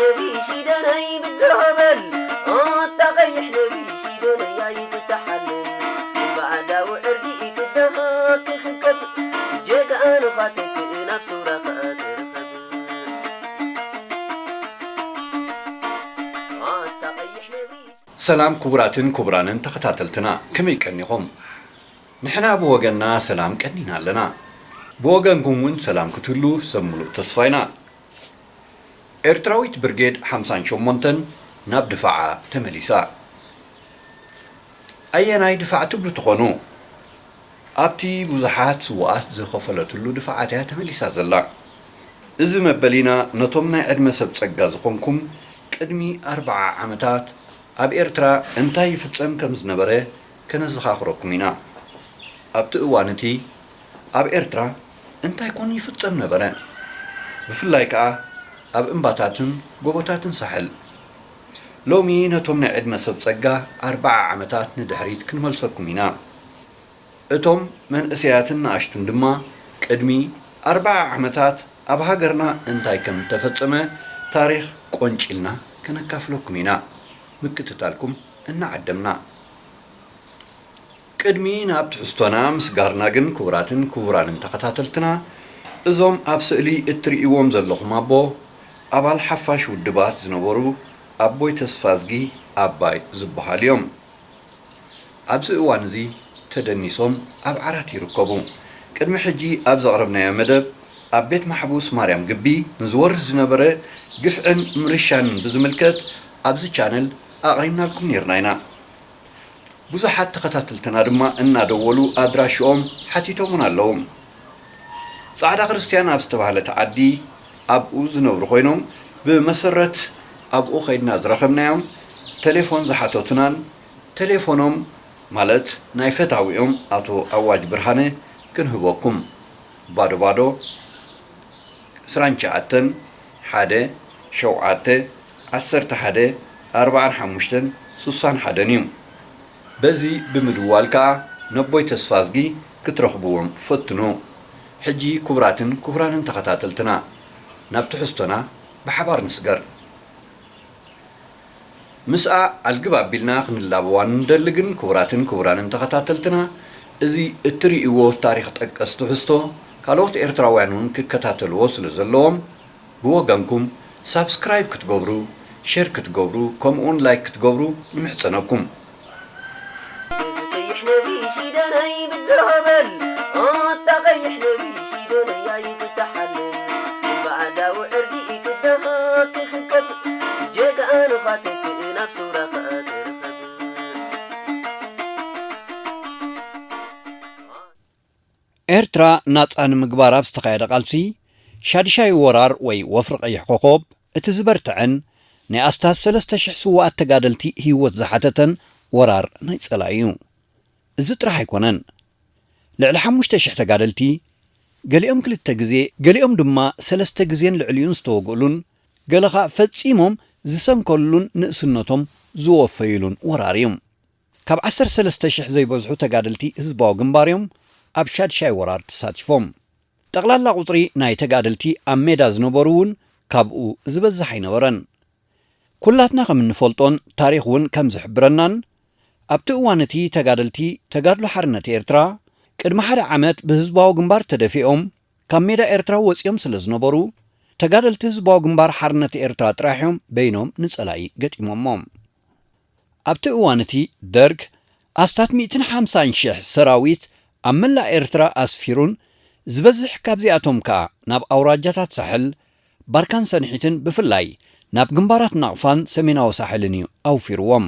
ነቢሽ ደናይ ብድሆ በል፣ ኣታ ቀይሕ ነቢሽ ደናይ ኣይትተሓለል። ባዕዳዊ ዕርዲ ኢትደሃ ክኽከብ፣ ጀጋኑ ኻትክእ ናብ ሱራ ኸኣ ትርከብ። ኣታ ቀይሕ ነቢሽ። ሰላም ክቡራትን ክቡራንን ተኸታተልትና፣ ከመይ ቀኒኹም? ንሕና ብወገንና ሰላም ቀኒና ኣለና። ብወገንኩም እውን ሰላም ክትህሉ ሰብ ምሉእ ተስፋ ኢና። ኤርትራዊት ብርጌድ ሓምሳን ሸሞንተን ናብ ድፋዓ ተመሊሳ። ኣየናይ ድፋዕ ትብሉ ትኾኑ? ኣብቲ ብዙሓት ስውኣት ዝኸፈለትሉ ድፋዓት እያ ተመሊሳ ዘላ። እዚ መበሊና ነቶም ናይ ዕድመ ሰብ ጸጋ ዝኾንኩም ቅድሚ ኣርብዓ ዓመታት ኣብ ኤርትራ እንታይ ይፍጸም ከም ዝነበረ ከነዘኻኽረኩም ኢና። ኣብቲ እዋን እቲ ኣብ ኤርትራ እንታይ ኮን ይፍጸም ነበረ? ብፍላይ ከኣ ኣብ እምባታትን ጎቦታትን ሳሕል። ሎሚ ነቶም ናይ ዕድመ ሰብ ጸጋ ኣርብዓ ዓመታት ንድሕሪት ክንመልሰኩም ኢና። እቶም መንእሰያትን ንኣሽቱን ድማ ቅድሚ ኣርብዓ ዓመታት ኣብ ሃገርና እንታይ ከም እተፈጸመ ታሪኽ ቆንጪልና ከነካፍለኩም ኢና። ምክትታልኩም እናዓደምና። ቅድሚ ናብ ትሕዝቶና ምስጋርና ግን፣ ክቡራትን ክቡራንን ተኸታተልትና፣ እዞም ኣብ ስእሊ እትርእይዎም ዘለኹም ኣቦ፣ ኣባል ሓፋሽ ውድባት ዝነበሩ ኣቦይ ተስፋዝጊ ኣባይ ዝበሃሉ እዮም። ኣብዚ እዋን እዚ ተደኒሶም ኣብ ዓራት ይርከቡ። ቅድሚ ሕጂ ኣብ ዘቕረብናዮ መደብ፣ ኣብ ቤት ማሕቡስ ማርያም ግቢ ንዝወርድ ዝነበረ ግፍዕን ምርሻንን ብዝምልከት ኣብዚ ቻነል ኣቕሪብናልኩም ነይርና ኢና። ብዙሓት ተኸታተልትና ድማ እናደወሉ ኣድራሽኦም ሓቲቶምና ኣለዉ። ጻዕዳ ክርስትያን ኣብ ዝተባህለት ዓዲ ኣብኡ ዝነብሩ ኮይኖም፣ ብመሰረት ኣብኡ ከይድና ዝረኸብናዮም ተሌፎን ዝሓተቱናን፣ ተሌፎኖም ማለት ናይ ፈታዊኦም ኣቶ ኣዋጅ ብርሃነ ክንህበኩም። ባዶ ባዶ ዕስራን ትሽዓተን ሓደ ሸውዓተ ዓሰርተ ሓደ ኣርባዓን ሓሙሽተን ስሳን ሓደን እዩ። በዚ ብምድዋል ከኣ ነቦይ ተስፋዝጊ ክትረኽብዎም ፈትኑ። ሕጂ ክቡራትን ክቡራንን ተኸታተልትና፣ ናብ ትሕዝቶና ብሓባር ንስገር። ምስኣ ኣልግብ ኣቢልና ክንላበዋ እንደሊ ግን፣ ክቡራትን ክቡራንን ተኸታተልትና፣ እዚ እትርእይዎ ታሪኽ ጠቀስ ትሕዝቶ፣ ካልኦት ኤርትራውያን እውን ክከታተልዎ ስለ ዘለዎም፣ ብወገንኩም ሳብስክራይብ ክትገብሩ፣ ሼር ክትገብሩ፣ ከምኡውን ላይክ ክትገብሩ ንምሕጸነኩም። ቀይሕ ነቢሽ ደናይ ብድሆ በል፣ ኣታ ቀይሕ ነቢሽ ደናይ ኣይትተሓለል። ባዕዳዊ ዕርዲ ኢትደሃ ክኽከብ፣ ጀጋኑ ኻትክእ ናብ ሱራ ኸኣ ትርከብ። ኤርትራ ናጻ ንምግባር ኣብ ዝተኻየደ ቃልሲ፣ ሻድሻይ ወራር ወይ ወፍሪ ቀይሕ ኮኾብ እቲ ዝበርትዐን ናይ ኣስታት ሰለስተ ሽሕ ስዉኣት ተጋደልቲ ህይወት ዝሓተተን ወራር ናይ ጸላኢ እዩ። እዚ ጥራሕ ኣይኮነን። ልዕሊ ሓሙሽተ ሽሕ ተጋደልቲ፣ ገሊኦም ክልተ ግዜ፣ ገሊኦም ድማ ሰለስተ ግዜን ልዕሊኡን ዝተወግእሉን፣ ገለ ኸኣ ፈጺሞም ዝሰንከሉሉን ንእስነቶም ዝወፈዩሉን ወራር እዩ። ካብ ዓሰርተ ሰለስተ ሽሕ ዘይበዝሑ ተጋደልቲ ህዝባዊ ግንባር እዮም ኣብ ሻድሻይ ወራር ተሳቲፎም። ጠቕላላ ቁጽሪ ናይ ተጋደልቲ ኣብ ሜዳ ዝነበሩ እውን ካብኡ ዝበዝሕ ኣይነበረን። ኩላትና ከም እንፈልጦን ታሪኽ እውን ከም ዝሕብረናን፣ ኣብቲ እዋን እቲ ተጋደልቲ ተጋድሎ ሓርነት ኤርትራ ቅድሚ ሓደ ዓመት ብህዝባዊ ግንባር ተደፊኦም ካብ ሜዳ ኤርትራ ወጺኦም ስለ ዝነበሩ፣ ተጋደልቲ ህዝባዊ ግንባር ሓርነት ኤርትራ ጥራሕ እዮም በይኖም ንጸላኢ ገጢሞሞ። ኣብቲ እዋን እቲ ደርግ ኣስታት ሚእትን ሓምሳን ሽሕ ሰራዊት ኣብ መላእ ኤርትራ ኣስፊሩን፣ ዝበዝሕ ካብዚኣቶም ከኣ ናብ ኣውራጃታት ሳሕል፣ ባርካን ሰንሒትን ብፍላይ ናብ ግንባራት ናቕፋን ሰሜናዊ ሳሕልን እዩ ኣውፊርዎም።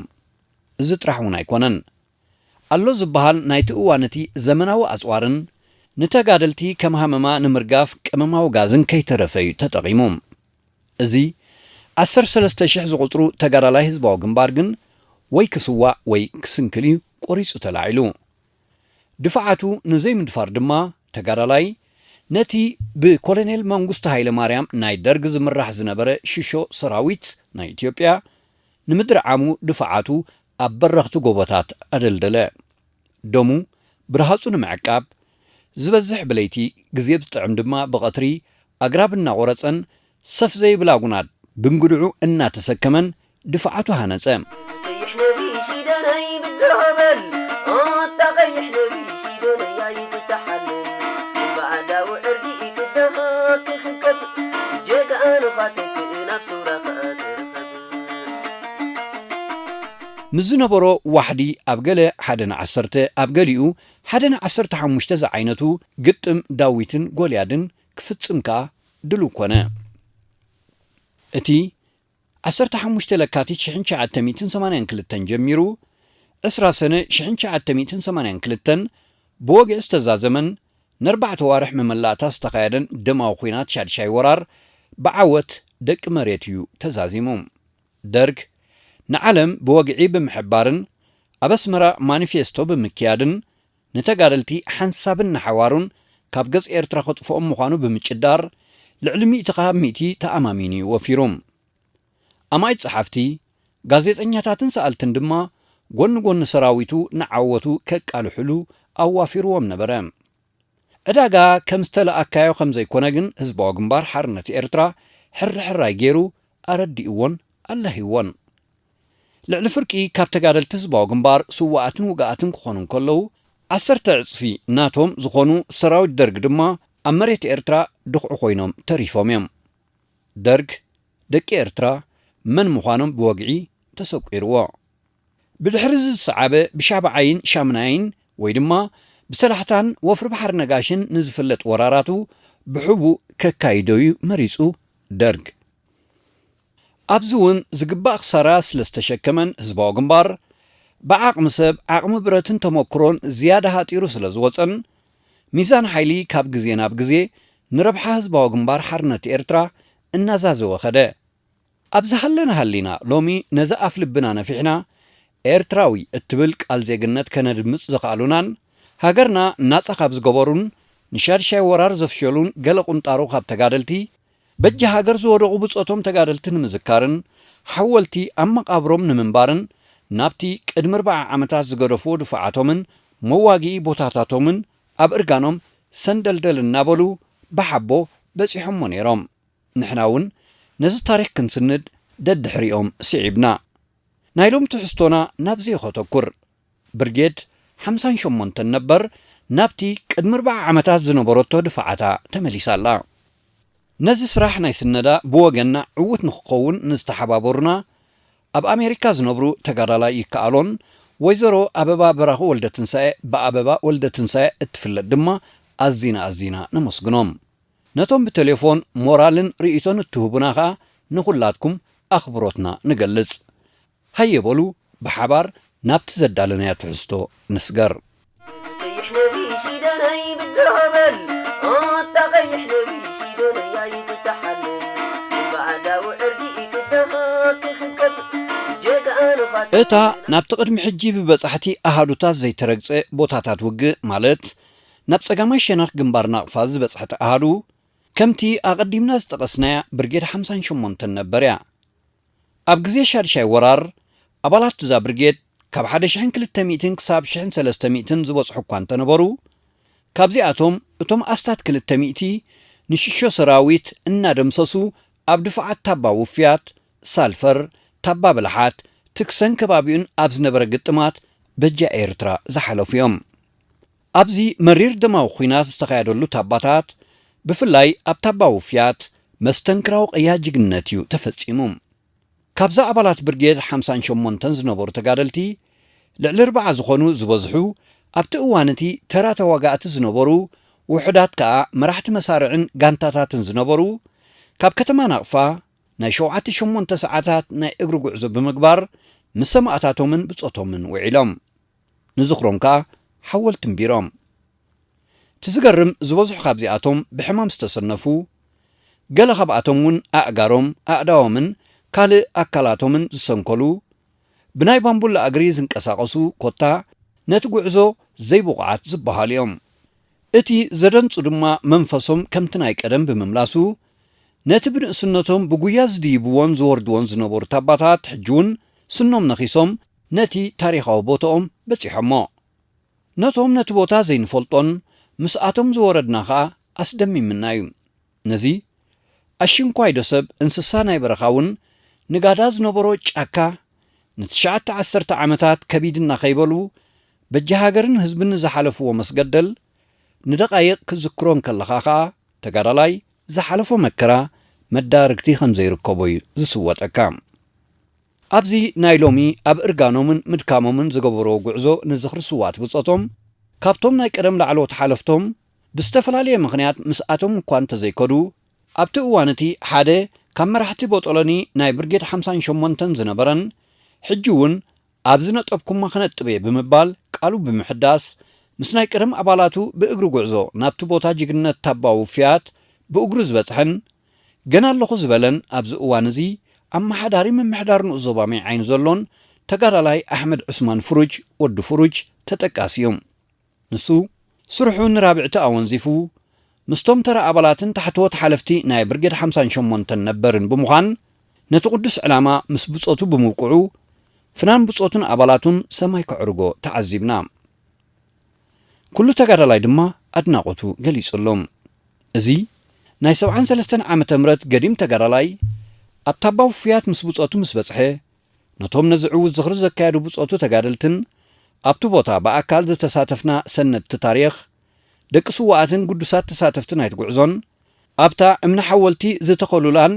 እዚ ጥራሕ እውን ኣይኮነን። ኣሎ ዝበሃል ናይቲ እዋን እቲ ዘመናዊ ኣጽዋርን ንተጋደልቲ ከም ሃመማ ንምርጋፍ ቀመማዊ ጋዝን ከይተረፈ እዩ ተጠቒሙ። እዚ ዓሰርተ ሰለስተ ሽሕ ዝቑጽሩ ተጋዳላይ ህዝባዊ ግንባር ግን ወይ ክስዋእ ወይ ክስንክል እዩ ቆሪጹ ተላዒሉ። ድፋዓቱ ንዘይምድፋር ድማ ተጋዳላይ ነቲ ብኮሎኔል መንግስቱ ሃይለ ማርያም ናይ ደርግ ዝምራሕ ዝነበረ ሽሾ ሰራዊት ናይ ኢትዮጵያ ንምድርዓሙ ድፋዓቱ ኣብ በረኽቲ ጎቦታት ኣደልደለ። ደሙ ብርሃጹ ንምዕቃብ ዝበዝሕ ብለይቲ ግዜ ብዝጥዕም ድማ ብቐትሪ ኣግራብ እናቖረጸን ሰፍ ዘይብላ ጉናድ ብእንግድዑ እናተሰከመን ድፋዓቱ ሃነጸ። ቀይሕ ነቢ ሲደነይ ብድሆበል፣ ኣታ ቀይሕ ነቢ ሲደነይ ኣይትተሓለል። ብኣዳዊ ዕርዲ ቅዳኻ ክኽከብ፣ ጀጋኑ ኻተክእ ናብ ሱራ ኸኣ ተርኸብ። ምስ ዝነበሮ ዋሕዲ ኣብ ገለ ሓደ ንዓሰርተ፣ ኣብ ገሊኡ ሓደ ንዓሰርተ ሓሙሽተ ዝዓይነቱ ግጥም ዳዊትን ጎልያድን ክፍጽም ከኣ ድሉው ኮነ። እቲ ዓሰርተ ሓሙሽተ ለካቲት ሽሕን ትሽዓተ ሚእትን ሰማንያን ክልተን ጀሚሩ፣ ዕስራ ሰነ ሽሕን ትሽዓተ ሚእትን ሰማንያን ክልተን ብወግዒ ዝተዛዘመን ንኣርባዕተ ዋርሕ መመላእታ ዝተኻየደን ደማዊ ኲናት ሻድሻይ ወራር ብዓወት ደቂ መሬት እዩ ተዛዚሙ። ደርግ ንዓለም ብወግዒ ብምሕባርን ኣብ ኣስመራ ማኒፌስቶ ብምክያድን ንተጋደልቲ ሓንሳብን ንሓዋሩን ካብ ገጽ ኤርትራ ከጥፍኦም ምዃኑ ብምጭዳር ልዕሊ ሚእቲ ካብ ሚእቲ ተኣማሚኑ እዩ ወፊሩ። ኣማኢት ጸሓፍቲ፣ ጋዜጠኛታትን ሰኣልትን ድማ ጎኒ ጎኒ ሰራዊቱ ንዓወቱ ከቃልሑሉ ኣዋፊርዎም ነበረ። ዕዳጋ ከም ዝተለኣካዮ ከም ዘይኮነ ግን ህዝባዊ ግንባር ሓርነት ኤርትራ ሕርሕራይ ገይሩ ኣረዲእዎን ኣለሂዎን። ልዕሊ ፍርቂ ካብ ተጋደልቲ ህዝባዊ ግንባር ስዉኣትን ውግኣትን ክኾኑ እንከለዉ፣ ዓሰርተ ዕጽፊ ናቶም ዝኾኑ ሰራዊት ደርግ ድማ ኣብ መሬት ኤርትራ ድኹዒ ኮይኖም ተሪፎም እዮም። ደርግ ደቂ ኤርትራ መን ምዃኖም ብወግዒ ተሰቂርዎ። ብድሕሪ እዚ ዝሰዓበ ብሻብዓይን ሻምናይን ወይ ድማ ብሰላሕታን ወፍሪ ባሕሪ ነጋሽን ንዝፍለጥ ወራራቱ ብሕቡእ ከካይዶ እዩ መሪጹ ደርግ። ኣብዚ እውን ዝግባእ ክሳራ ስለ ዝተሸከመን ህዝባዊ ግንባር ብዓቕሚ ሰብ፣ ዓቕሚ ብረትን ተመክሮን ዝያዳ ሃጢሩ ስለ ዝወጸን፣ ሚዛን ሓይሊ ካብ ግዜ ናብ ግዜ ንረብሓ ህዝባዊ ግንባር ሓርነት ኤርትራ እናዛዘወ ኸደ። ኣብ ዝሃለና ሃሊና ሎሚ ነዚ ኣፍ ልብና ነፊሕና ኤርትራዊ እትብል ቃል ዜግነት ከነድምጽ ዘኽኣሉናን ሃገርና ናጻ ካብ ዝገበሩን ንሻድሻይ ወራር ዘፍሸሉን ገለ ቁንጣሮ ካብ ተጋደልቲ በጃ ሃገር ዝወደቑ ብጾቶም ተጋደልቲ ንምዝካርን ሓወልቲ ኣብ መቓብሮም ንምንባርን ናብቲ ቅድሚ ኣርብዓ ዓመታት ዝገደፍዎ ድፋዓቶምን መዋግኢ ቦታታቶምን ኣብ እርጋኖም ሰንደልደል እናበሉ ብሓቦ በጺሖሞ ነይሮም። ንሕና እውን ነዚ ታሪኽ ክንስንድ ደድሕሪኦም ስዒብና። ናይ ሎም ትሕዝቶና ናብዚ እዩ ከተኩር። ብርጌድ ሓምሳን ሸሞንተን ነበር ናብቲ ቅድሚ ኣርብዓ ዓመታት ዝነበረቶ ድፋዓታ ተመሊሳ ኣላ። ነዚ ስራሕ ናይ ስነዳ ብወገንና ዕዉት ንክኸውን ንዝተሓባበሩና ኣብ ኣሜሪካ ዝነብሩ ተጋዳላይ ይከኣሎን ወይዘሮ ኣበባ በራኺ ወልደትንሳኤ ብኣበባ ወልደትንሳኤ እትፍለጥ ድማ ኣዚና ኣዚና ነመስግኖም። ነቶም ብቴሌፎን ሞራልን ርእይቶን እትህቡና ኸኣ ንኹላትኩም ኣኽብሮትና ንገልጽ። ሃየ በሉ ብሓባር ናብቲ ዘዳለናዮ ትሕዝቶ ንስገር። ቀይሕ ነቢ ሲደነይ ብድሆ በል፣ ኣታ ቀይሕ ነቢ ሲደነይ ኣይትተሓለል። ብኣዳዊ ዕርዲ ቅዳኻ ክኽከብ፣ ጀጋኑ ኻትክእ እታ ናብቲ ቅድሚ ሕጂ ብበጻሕቲ ኣሃዱታት ዘይተረግጸ ቦታታት ውግእ፣ ማለት ናብ ጸጋማይ ሸነኽ ግንባር ናቕፋ ዝበጽሐት ኣሃዱ፣ ከምቲ ኣቐዲምና ዝጠቐስናያ ብርጌድ ሓምሳን ሸሞንተን ነበር እያ። ኣብ ግዜ ሻድሻይ ወራር፣ ኣባላት እዛ ብርጌድ ካብ ሓደ ሽሕን ክልተ ሚእትን ክሳብ ሽሕን ሰለስተ ሚእትን ዝበጽሑ እኳ እንተነበሩ፣ ካብዚኣቶም እቶም ኣስታት ክልተ ሚእቲ ንሽሾ ሰራዊት እናደምሰሱ ኣብ ድፋዓት ታባ ውፍያት፣ ሳልፈር፣ ታባ ብልሓት፣ ትክሰን ከባቢኡን ኣብ ዝነበረ ግጥማት በጃ ኤርትራ ዝሓለፉ እዮም። ኣብዚ መሪር ደማዊ ኲናት ዝተኻየደሉ ታባታት፣ ብፍላይ ኣብ ታባ ውፍያት፣ መስተንክራዊ ቅያ ጅግንነት እዩ ተፈጺሙ። ካብዛ ኣባላት ብርጌድ ሓምሳን ሸሞንተን ዝነበሩ ተጋደልቲ፣ ልዕሊ ኣርብዓ ዝኾኑ ዝበዝሑ ኣብቲ እዋን እቲ ተራ ተዋጋእቲ ዝነበሩ፣ ውሑዳት ከኣ መራሕቲ መሳርዕን ጋንታታትን ዝነበሩ፣ ካብ ከተማ ናቕፋ ናይ ሸውዓተ ሸሞንተ ሰዓታት ናይ እግሪ ጉዕዞ ብምግባር ምስ ሰማእታቶምን ብጾቶምን ውዒሎም። ንዝኽሮም ከኣ ሓወልቲ እምቢሮም። እቲ ዝገርም ዝበዝሑ ካብዚኣቶም ብሕማም ዝተሰነፉ፣ ገለ ካብኣቶም እውን ኣእጋሮም፣ ኣእዳዎምን ካልእ ኣካላቶምን ዝሰንከሉ፣ ብናይ ባምቡላ እግሪ ዝንቀሳቐሱ ኮታ ነቲ ጉዕዞ ዘይብቑዓት ዝበሃሉ እዮም። እቲ ዘደንጹ ድማ መንፈሶም ከምቲ ናይ ቀደም ብምምላሱ፣ ነቲ ብንእስነቶም ብጉያ ዝድይብዎን ዝወርድዎን ዝነበሩ ታባታት ሕጂ እውን ስኖም ነኺሶም ነቲ ታሪኻዊ ቦታኦም በጺሖሞ። ነቶም ነቲ ቦታ ዘይንፈልጦን ምስኣቶም ዝወረድና ኸኣ ኣስደሚምና እዩ። ነዚ ኣሽንኳይዶ ሰብ እንስሳ ናይ በረኻ እውን ንጋዳ ዝነበሮ ጫካ ንትሽዓተ ዓሰርተ ዓመታት ከቢድና ከይበሉ በጃ ሃገርን ህዝብን ዝሓለፍዎ መስገደል ንደቓይቕ ክዝክሮ እንከለኻ ኸኣ ተጋዳላይ ዝሓለፎ መከራ መዳርግቲ ከም ዘይርከቦ እዩ ዝስወጠካ። ኣብዚ ናይ ሎሚ ኣብ እርጋኖምን ምድካሞምን ዝገበርዎ ጉዕዞ ንዝኽሪ ስውኣት ብጾቶም ካብቶም ናይ ቀደም ላዕለዎት ሓለፍቶም ብዝተፈላለየ ምኽንያት ምስኣቶም እኳ እንተዘይከዱ፣ ኣብቲ እዋን እቲ ሓደ ካብ መራሕቲ ቦጦሎኒ ናይ ብርጌድ ሓምሳን ሸሞንተን ዝነበረን ሕጂ እውን ኣብዚ ነጠብኩማ ክነጥብ እየ ብምባል ቃሉ ብምሕዳስ ምስ ናይ ቀደም ኣባላቱ ብእግሪ ጉዕዞ ናብቲ ቦታ ጅግንነት ታባ ውፍያት ብእግሩ ዝበጽሐን ገና ኣለኹ ዝበለን ኣብዚ እዋን እዚ ኣመሓዳሪ ምምሕዳር ንኡስ ዞባ ማይ ዓይኒ ዘሎን ተጋዳላይ ኣሕመድ ዑስማን ፍሩጅ ወዲ ፍሩጅ ተጠቃሲ እዩ። ንሱ ስርሑ ንራብዕቲ ኣወንዚፉ ምስቶም ተራ ኣባላትን ታሕተዎት ሓለፍቲ ናይ ብርጌድ ሓምሳን ሸሞንተን ነበርን ብምዃን ነቲ ቅዱስ ዕላማ ምስ ብጾቱ ብምብቅዑ ፍናን ብጾቱን ኣባላቱን ሰማይ ከዕርጎ ተዓዚብና። ኩሉ ተጋዳላይ ድማ ኣድናቖቱ ገሊጹሎም። እዚ ናይ ሰብዓን ሰለስተን ዓመተ ምህረት ገዲም ተጋዳላይ ኣብ ታባ ውፍያት ምስ ብጾቱ ምስ በጽሐ ነቶም ነዚ ዕዉት ዝኽሪ ዘካየዱ ብጾቱ ተጋደልትን ኣብቲ ቦታ ብኣካል ዝተሳተፍና ሰነድቲ ታሪኽ ደቂ ስውኣትን ግዱሳት ተሳተፍቲ ናይቲ ጉዕዞን ኣብታ እምኒ ሓወልቲ ዝተኸሉላን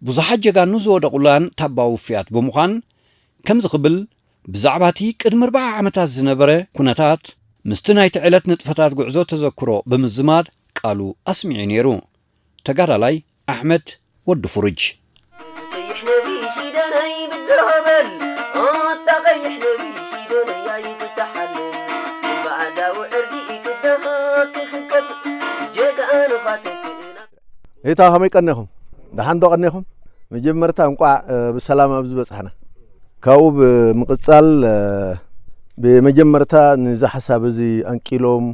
ብዙሓት ጀጋኑ ዝወደቑላን ታባ ውፍያት ብምዃን ከምዚ ክብል ብዛዕባ እቲ ቅድሚ ኣርብዓ ዓመታት ዝነበረ ኩነታት ምስቲ ናይቲ ዕለት ንጥፈታት ጉዕዞ ተዘክሮ ብምዝማድ ቃሉ ኣስሚዑ ነይሩ። ተጋዳላይ ኣሕመድ ወዲ ፍሩጅ። ቀይሕ ነቢሽ ኢደነይ ብድሆ በል፣ ኣታ ቀይሕ ነቢሽ ኢደነይ ኣይትተሓለል። ብኣዳዊ ዕርዲ ኢትደኻ ክኽከብ፣ ጀጋኑኻ ተክእና። እታ ከመይ ቀኒኹም? ደሓን ዶ ቀኒኹም? መጀመርታ እንቋዕ፣ እ፣ ብሰላም ኣብዚ በጻሕና። ካብኡ ብምቕጻል፣ እ፣ ብመጀመርታ ነዚ ሓሳብ እዚ ኣንቂሎም፣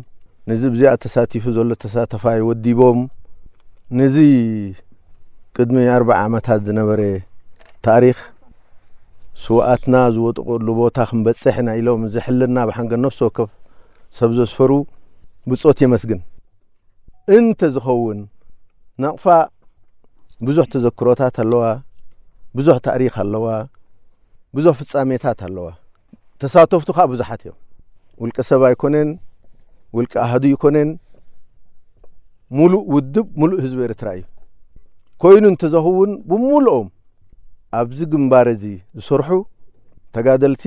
ነዚ ብዚኣ ተሳቲፉ ዘሎ ተሳተፋይ ወዲቦም፣ ነዚ ቅድሚ ኣርብዓ ዓመታት ዝነበረ ታሪኽ ስውኣትና ዝወደቑሉ ቦታ ክንበጽሕ ኢና ኢሎም፣ እዚ ሕልና ብሓንገ ነፍሲ ወከፍ ሰብ ዘስፈሩ ብጾት የመስግን። እንተ ዝኸውን፣ ናቕፋ ብዙሕ ተዘክሮታት ኣለዋ፣ ብዙሕ ታሪኽ ኣለዋ፣ ብዙሕ ፍጻሜታት ኣለዋ። ተሳተፍቱ ከኣ ብዙሓት እዮም። ውልቀ ሰብ ኣይኮነን፣ ውልቀ ኣሃዱ ኣይኮነን፣ ሙሉእ ውድብ፣ ሙሉእ ህዝቢ ኤርትራ እዩ። ኮይኑ እንተ ዝኸውን፣ ብምሉኦም ኣብዚ ግንባር እዚ ዝሰርሑ ተጋደልቲ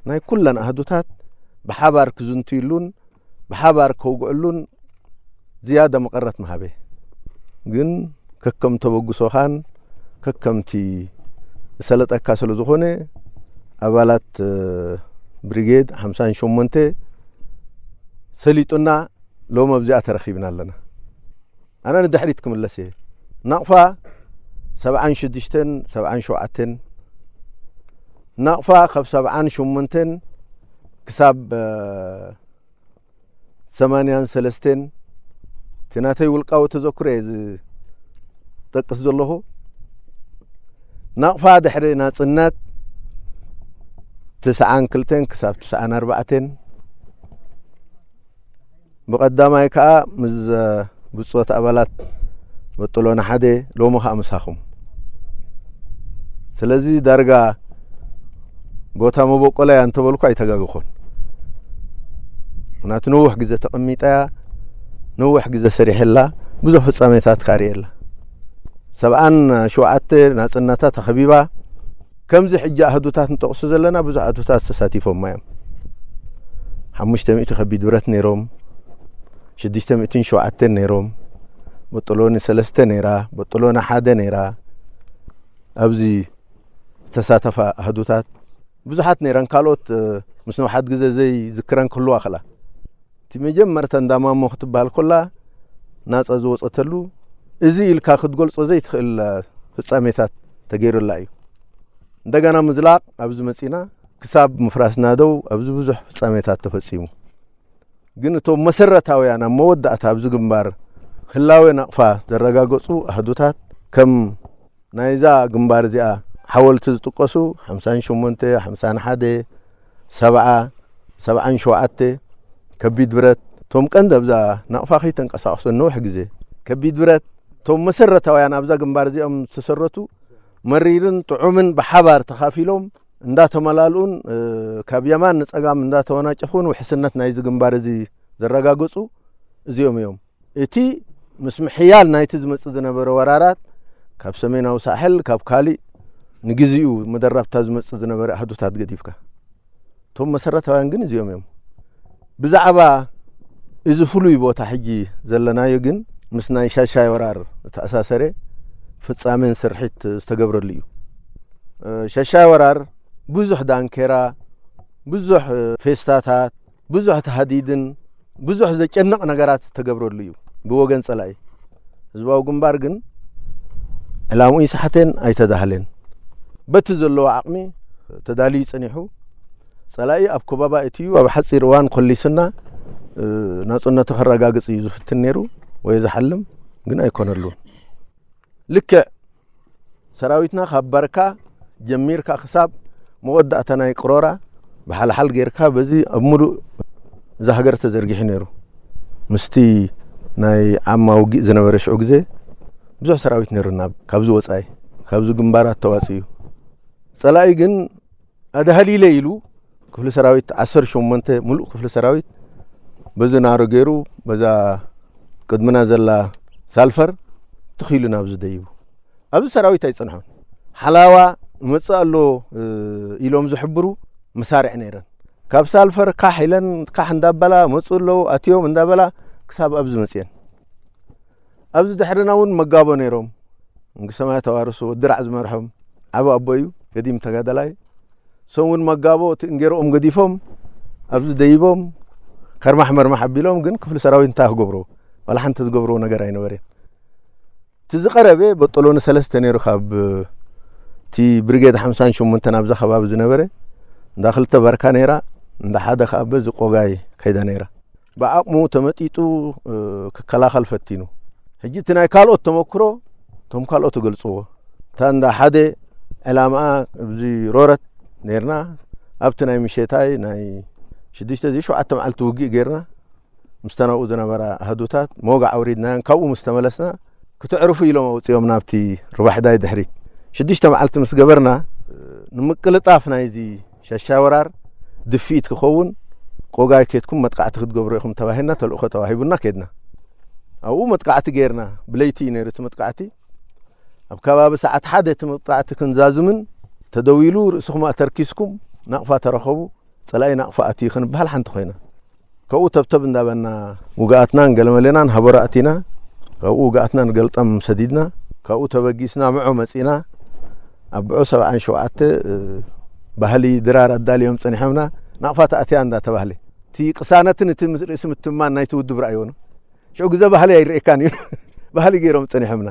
ናይ ኩለን ኣሃዱታት ብሓባር ክዝንትዩሉን ብሓባር ከውግዕሉን ዝያዳ መቐረት ምሃበ። ግን ከከም ተበግሶኻን ከከምቲ ዝሰለጠካ ስለ ዝኾነ፣ ኣባላት፣ እ፣ ብሪጌድ ሓምሳን ሸሞንተ ሰሊጡና ሎም ኣብዚኣ ተረኺብና ኣለና። ኣነ ንድሕሪት ክምለስ እየ። ናቕፋ ሰብዓን ሽዱሽተን፣ ሰብዓን ሸውዓተን፣ ናቕፋ ካብ ሰብዓን ሸሞንተን ክሳብ፣ እ፣ ሰማንያን ሰለስተን፣ እቲ ናተይ ውልቃዊ ተዘክሮ እየ ዝጠቅስ ዘለኹ። ናቕፋ ድሕሪ ናጽነት ትስዓን ክልተን ክሳብ ትስዓን ኣርባዕተን፣ ብቐዳማይ ከኣ ምስ ብጾት ኣባላት በጥሎና ሓደ፣ ሎሚ ከኣ ምሳኹም። ስለዚ ዳርጋ ቦታ መበቆለያ እንተበልኩ ኣይተጋግኹን። ምኽንያቱ ነዊሕ ግዜ ተቐሚጣ እያ፣ ነዊሕ ግዜ ሰሪሐላ፣ ብዙሕ ፍጻሜታት ከኣ ርእየላ። ሰብዓን ሸውዓተ ናጽነታ ተኸቢባ፣ ከምዚ ሕጂ ኣህዱታት ንጠቕሱ ዘለና ብዙሕ ኣህዱታት ተሳቲፎማ እዮም። ሓሙሽተ ሚእቲ ከቢድ ብረት ነይሮም፣ ሽዱሽተ ሚእትን ሸውዓተን ነይሮም፣ በጥሎኒ ሰለስተ ነይራ፣ በጥሎኒ ሓደ ነይራ። ኣብዚ ዝተሳተፋ ኣህዱታት ብዙሓት ነይረን። ካልኦት፣ እ፣ ምስ ነውሓት ግዜ ዘይዝክረን ክህልዋ ክእላ። እቲ መጀመርታ እንዳማሞ ክትበሃል ኮላ ናጻ ዝወጸተሉ፣ እዚ ኢልካ ክትገልጾ ዘይትኽእል፣ እ፣ ፍጻሜታት ተገይሩላ እዩ። እንደገና ምዝላቕ ኣብዚ መጺና ክሳብ ምፍራስ ናደው ኣብዚ ብዙሕ ፍጻሜታት ተፈጺሙ። ግን እቶም መሰረታውያን ኣብ መወዳእታ ኣብዚ ግንባር ህላዌ ናቕፋ ዘረጋገጹ ኣህዱታት ከም ናይዛ ግንባር እዚኣ ሓወልቲ ዝጥቀሱ ሓምሳን ሸሞንተ፣ ሓምሳን ሓደ፣ ሰብዓ፣ ሰብዓን ሸውዓተ፣ ከቢድ ብረት፣ እቶም ቀንዲ ኣብዛ ናቕፋ ከይተንቀሳቐሱ ነዊሕ ግዜ ከቢድ ብረት፣ እቶም መሰረታውያን ኣብዛ ግንባር እዚኦም ዝተሰረቱ መሪርን ጥዑምን ብሓባር ተኻፊሎም እንዳተመላልኡን፣ እ፣ ካብ የማን ንጸጋም እንዳተወናጨፉን ውሕስነት ናይዚ ግንባር እዚ ዘረጋገጹ እዚኦም እዮም። እቲ ምስ ምሕያል ናይቲ ዝመጽእ ዝነበረ ወራራት ካብ ሰሜናዊ ሳሕል፣ ካብ ካልእ ንግዚኡ መደራብታ ዝመጽእ ዝነበረ ኣህዱታት ገዲፍካ፣ እቶም መሰረታውያን ግን እዚኦም እዮም። ብዛዕባ እዚ ፍሉይ ቦታ ሕጂ ዘለናዮ ግን ምስ ናይ ሻሻይ ወራር ዝተኣሳሰረ ፍጻሜን ስርሒት ዝተገብረሉ እዩ። እ፣ ሻሻይ ወራር ብዙሕ ዳንኬራ፣ ብዙሕ፣ እ፣ ፌስታታት፣ ብዙሕ ተሃዲድን ብዙሕ ዘጨንቕ ነገራት ዝተገብረሉ እዩ ብወገን ጸላኢ። ህዝባዊ ግንባር ግን ዕላምኡ ይሰሓተን ኣይተዳህለን። በቲ ዘለዎ ዓቕሚ ተዳልዩ ጸኒሑ፣ ጸላኢ ኣብ ኮባባ እትዩ ኣብ ሓጺር እዋን ኮሊስና፣ እ፣ ናጽነቱ ከረጋግጽ እዩ ዝፍትን ነይሩ ወይ ዝሓልም፣ ግን ኣይኮነሉን። ልክዕ ሰራዊትና ካብ በርካ ጀሚርካ ክሳብ መወዳእታ ናይ ቅሮራ ብሓልሓል ጌርካ በዚ ኣብ ሙሉእ እዛ ሃገር ተዘርጊሑ ነይሩ። ምስቲ ናይ ዓማ ውግእ ዝነበረ ሽዑ ግዜ ብዙሕ ሰራዊት ነይሩና። ካብዚ ወጻኢ፣ ካብዚ ግንባራት ተዋጺኡ። ጸላኢ ግን ኣድሃሊለ ኢሉ ክፍሊ ሰራዊት ዓሰርተ ሸሞንተ ሙሉእ ክፍሊ ሰራዊት በዚ ናሮ ገይሩ በዛ ቅድምና ዘላ ሳልፈር ትኺሉ ናብዚ ደይቡ። ኣብዚ ሰራዊት ኣይጸንሖን። ሓላዋ ይመጽእ ኣሎ፣ እ፣ ኢሎም ዝሕብሩ መሳርዕ ነይረን። ካብ ሳልፈር ካሕ ኢለን፣ ካሕ እንዳበላ መጹ ኣለዉ፣ ኣትዮም እንዳበላ ክሳብ ኣብዚ መጽየን። ኣብዚ ድሕርና እውን መጋቦ ነይሮም። መንግስተ ሰማያት ተዋርሱ፣ ወዲ ራዕ ዝመርሖም ዓቢ ኣቦ እዩ፣ ገዲም ተጋዳላይ። እሶም እውን መጋቦ እቲ እንጌሮኦም ገዲፎም ኣብዚ ደይቦም ከርማሕ መርማሕ ኣቢሎም፣ ግን ክፍሊ ሰራዊት እንታይ ክገብርዎ? ዋላ ሓንቲ ዝገብርዎ ነገር ኣይነበረን። እቲ ዝቐረበ በጠሎኒ ሰለስተ ነይሩ፣ ካብ እቲ ብሪጌድ ሓምሳን ሸሞንተን ኣብዛ ከባቢ ዝነበረ፣ እንዳ ክልተ በርካ ነይራ፣ እንዳ ሓደ ከዓ በዚ ቆጋይ ከይዳ ነይራ። ብዓቕሙ ተመጢጡ፣ እ፣ ክከላኸል ፈቲኑ። ሕጂ እቲ ናይ ካልኦት ተመክሮ እቶም ካልኦት ይገልጽዎ። እታ እንዳ ሓደ ዕላማኣ ኣብዚ ሮረት ነይርና፣ ኣብቲ ናይ ምሸታይ ናይ ሽዱሽተ እዚ ሸውዓተ መዓልቲ ውግእ ጌርና፣ ምስተ ናብኡ ዝነበራ ኣህዱታት መወጋዕ ኣውሪድናዮን ካብኡ ምስ ተመለስና ክተዕርፉ ኢሎም ኣውጺኦም ናብቲ ርባሕዳይ ድሕሪት ሽዱሽተ መዓልቲ ምስ ገበርና፣ ንምቅልጣፍ ናይዚ ሸሻይ ወራር ድፍኢት ክኸውን ቆጋይ ኬድኩም መጥቃዕቲ ክትገብሩ ኢኹም ተባሂልና ተልእኾ ተዋሂቡና ኬድና። ኣብኡ መጥቃዕቲ ጌርና። ብለይቲ እዩ ነይሩ እቲ መጥቃዕቲ። ኣብ ከባቢ ሰዓት ሓደ እቲ መጥቃዕቲ ክንዛዝምን ተደዊሉ ርእስኹም ኣተርኪስኩም ናቕፋ ተረኸቡ፣ ጸላኢ ናቕፋ ኣትዩ ክንበሃል ሓንቲ ኮይና። ካብኡ ተብተብ እንዳበና ውግኣትናን ገለመሌናን ሃበሮ ኣቲና፣ ካብኡ ውግኣትና ንገልጠም ሰዲድና፣ ካብኡ ተበጊስና ምዖ መጺና፣ ኣብ ብዖ ሰብዓን ሸውዓተ፣ እ፣ ባህሊ ድራር ኣዳልዮም ጸኒሖምና፣ ናቕፋ ተኣትያ እንዳተባህለ። እቲ ቅሳነትን እቲ ምስ-፣ ርእሲ ምትማን ናይቲ ውድብ ረኣይዎ ነው። ሽዑ ግዜ ባህሊ ኣይረኤካን እዩ። ባህሊ ገይሮም ጸኒሖምና።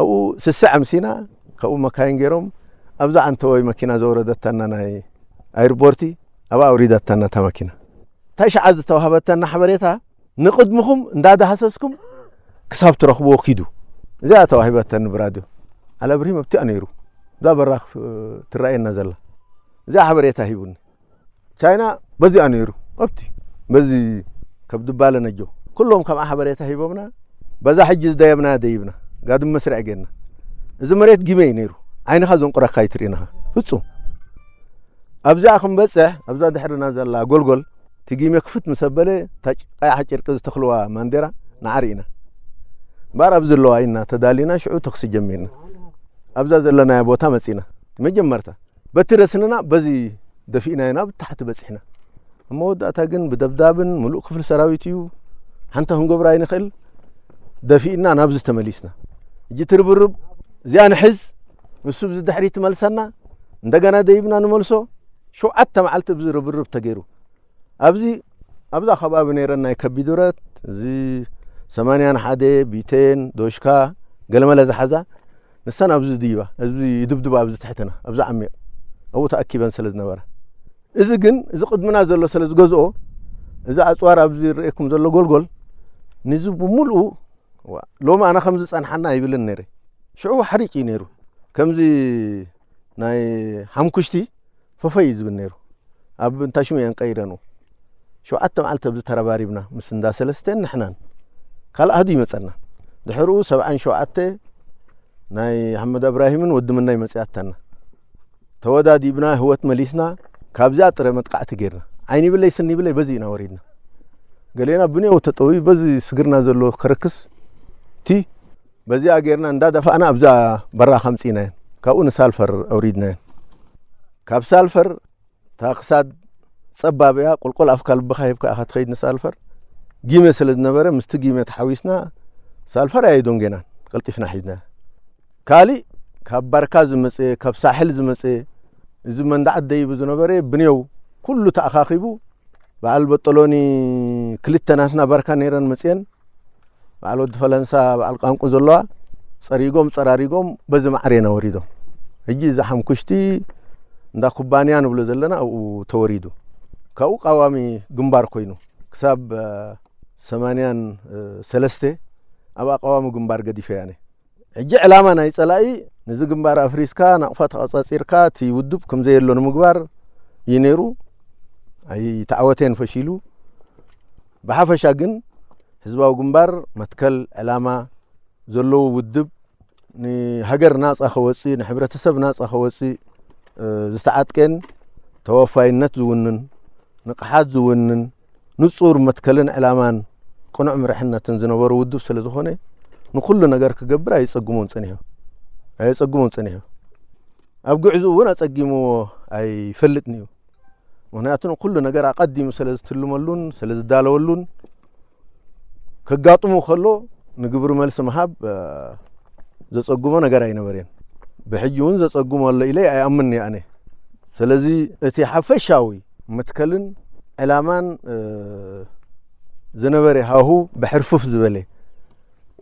ኣብኡ ስስዕ ኣምሲና፣ ካብኡ መካይን ገይሮም፣ ኣብዛ ዓንተወይ መኪና ዘወረደታና ናይ ኣይርፖርቲ፣ ኣብኣ ኣውሪዳታና እታ መኪና። እንታይ ሸዓ ዝተዋህበተና ሓበሬታ፣ ንቕድምኹም እንዳዳሃሰስኩም ክሳብ ትረኽብዎ ኪዱ። እዚኣ ተዋሂበተኒ ብራድዮ። ዓሊ ኣብርሂም ኣብቲኣ ነይሩ። እዛ በራኽ፣ እ፣ ትረኣየና ዘላ። እዚኣ ሓበሬታ ሂቡኒ። ቻይና በዚኣ ነይሩ። ኣብቲ፣ በዚ ከብዲ ባለ ነጆ። ኩሎም ከምኣ ሓበሬታ ሂቦምና። በዛ ሕጂ ዝደየብና ደይብና። ጋድም መስርዕ ጌርና። እዚ መሬት ጊመ እዩ ነይሩ። ዓይንኻ ዘንቁረካ ኣይትርእን ኢኻ። ፍጹም። ኣብዚኣ ክንበጽሕ፣ ኣብዛ ድሕርና ዘላ ጎልጎል፣ እቲ ጊመ ክፍት ምስ ኣበለ፣ እታ ጭ-፣ ቀያሕ ጨርቂ ዝተኽልዋ ማንዴራ ንዓ ርኢና። እምበኣር ኣብዚ ኣለዋ ኢልና ተዳሊና፣ ሽዑ ተኽሲ ጀሚርና። ኣብዛ ዘለናያ ቦታ መጺና። መጀመርታ፣ በቲ ረስንና በዚ ደፊእናዮ ናብ ታሕቲ በጺሕና። ኣብ መወዳእታ ግን ብደብዳብን ምሉእ ክፍሊ ሰራዊት እዩ፣ ሓንቲ ክንገብሮ ኣይንኽእል፣ ደፊእና ናብዚ ተመሊስና። ሕጂ እቲ ርብርብ እዚኣ ንሕዝ፣ ንሱ ብዚ ድሕሪት ትመልሰና፣ እንደገና ደይብና ንመልሶ። ሸውዓተ መዓልቲ ብዚ ርብርብ ተገይሩ። ኣብዚ፣ ኣብዛ ከባቢ ነይረን ናይ ከቢድ ብረት፣ እዚ ሰማንያን ሓደ፣ ቢቴን፣ ዶሽካ፣ ገለመለ ዝሓዛ፣ ንሰን ኣብዚ ድይባ፣ እዚ ድብድባ ኣብዚ ትሕትና፣ ኣብዚ ዓሚቕ፣ ኣብኡ ተኣኪበን ስለ ዝነበራ። እዚ ግን፣ እዚ ቅድምና ዘሎ ስለ ዝገዝኦ፣ እዚ ኣጽዋር ኣብዚ ዝረኤኩም ዘሎ ጎልጎል፣ ንዚ ብምሉኡ፣ ዋ፣ ሎሚ ኣነ ከምዚ ጸንሓና ኣይብልን ነይረ። ሽዑ ሓሪጭ እዩ ነይሩ። ከምዚ ናይ ሓምኩሽቲ ፈፈይ እዩ ዝብል ነይሩ። ኣብ እንታይ ሽሙ እየን ቀይረንዎ። ሸውዓተ መዓልቲ ኣብዚ ተረባሪብና፣ ምስ እንዳ ሰለስቴን ንሕናን። ካልእ ኣህዱ ይመጸና። ድሕርኡ ሰብዓን ሸውዓተ ናይ ኣሕመድ እብራሂምን ወዲ ምናይ መጺኣታና። ተወዳዲብና ህወት መሊስና፣ ካብዚኣ ጥረ መጥቃዕቲ ጌርና። ዓይኒ ብለይ ስኒ ብለይ በዚ ኢና ወሪድና። ገሌና ብንየው ተጠዊ በዚ ስግርና ዘሎ ከረክስ ቲ በዚኣ ጌርና እንዳደፋእና ኣብዛ በራኽ ኣምጺእናየን። ካብኡ ንሳልፈር ኣውሪድናየን። ካብ ሳልፈር እታ ክሳድ ጸባብ እያ፣ ቁልቁል ኣፍካ ልብኻ ሂብካ ኢኻ ትኸይድ ንሳልፈር። ጊመ ስለ ዝነበረ፣ ምስቲ ጊመ ተሓዊስና ሳልፈር ኣየዶንጌናን፣ ቀልጢፍና ሒዝና። ካሊእ ካብ ባርካ ዝመጸ፣ ካብ ሳሕል ዝመጸ፣ እዚ መንዳዓት ደይቡ ዝነበረ ብንየው ኩሉ ተኣኻኺቡ፣ በዓል በጠሎኒ ክልተ ናትና ባርካ ነይረን መጽየን፣ በዓል ወዲ ፈለንሳ፣ በዓል ቃንቁ ዘለዋ ጸሪጎም ጸራሪጎም በዚ ማዕሬና ወሪዶም። ሕጂ እዛ ሓምኩሽቲ እንዳ ኩባንያ ንብሎ ዘለና ኣብኡ ተወሪዱ። ካብኡ ቃዋሚ ግንባር ኮይኑ ክሳብ፣ እ፣ ሰማንያን፣ እ፣ ሰለስተ ኣብ ኣቃዋሚ ግንባር ገዲፈያ እየ። ሕጂ ዕላማ ናይ ጸላኢ ነዚ ግንባር ኣፍሪስካ ናቕፋ ተቐጻጺርካ እቲ ውድብ ከም ዘየሎ ንምግባር እዩ ነይሩ። ኣይተዓወተን፣ ፈሺሉ። ብሓፈሻ ግን ህዝባዊ ግንባር መትከል ዕላማ ዘለዎ ውድብ፣ ንሃገር ናጻ ከወጽእ፣ ንሕብረተሰብ ናጻ ከወጽእ፣ እ፣ ዝተዓጥቀን ተወፋይነት ዝውንን፣ ንቕሓት ዝውንን፣ ንጹር መትከልን ዕላማን ቅኑዕ ምርሕነትን ዝነበሮ ውድብ ስለ ዝኾነ፣ ንኹሉ ነገር ክገብር ኣየጸግሞን ጸኒሑ። ኣየጸግሞን ጸኒሑ። ኣብ ግዕዝኡ እውን ኣጸጊምዎ ኣይፈልጥን እዩ። ምኽንያቱ ንኹሉ ነገር ኣቐዲሙ ስለ ዝትልመሉን ስለ ዝዳለወሉን፣ ከጋጥሙ ከሎ ንግብሪ መልሲ ምሃብ፣ እ፣ ዘጸግሞ ነገር ኣይነበረን። ብሕጂ እውን ዘጸግሞ ኣሎ ኢለ ኣይኣምንን እየ ኣነ። ስለዚ እቲ ሓፈሻዊ መትከልን ዕላማን፣ እ፣ ዝነበረ ሃሁ ብሕርፍፍ ዝበለ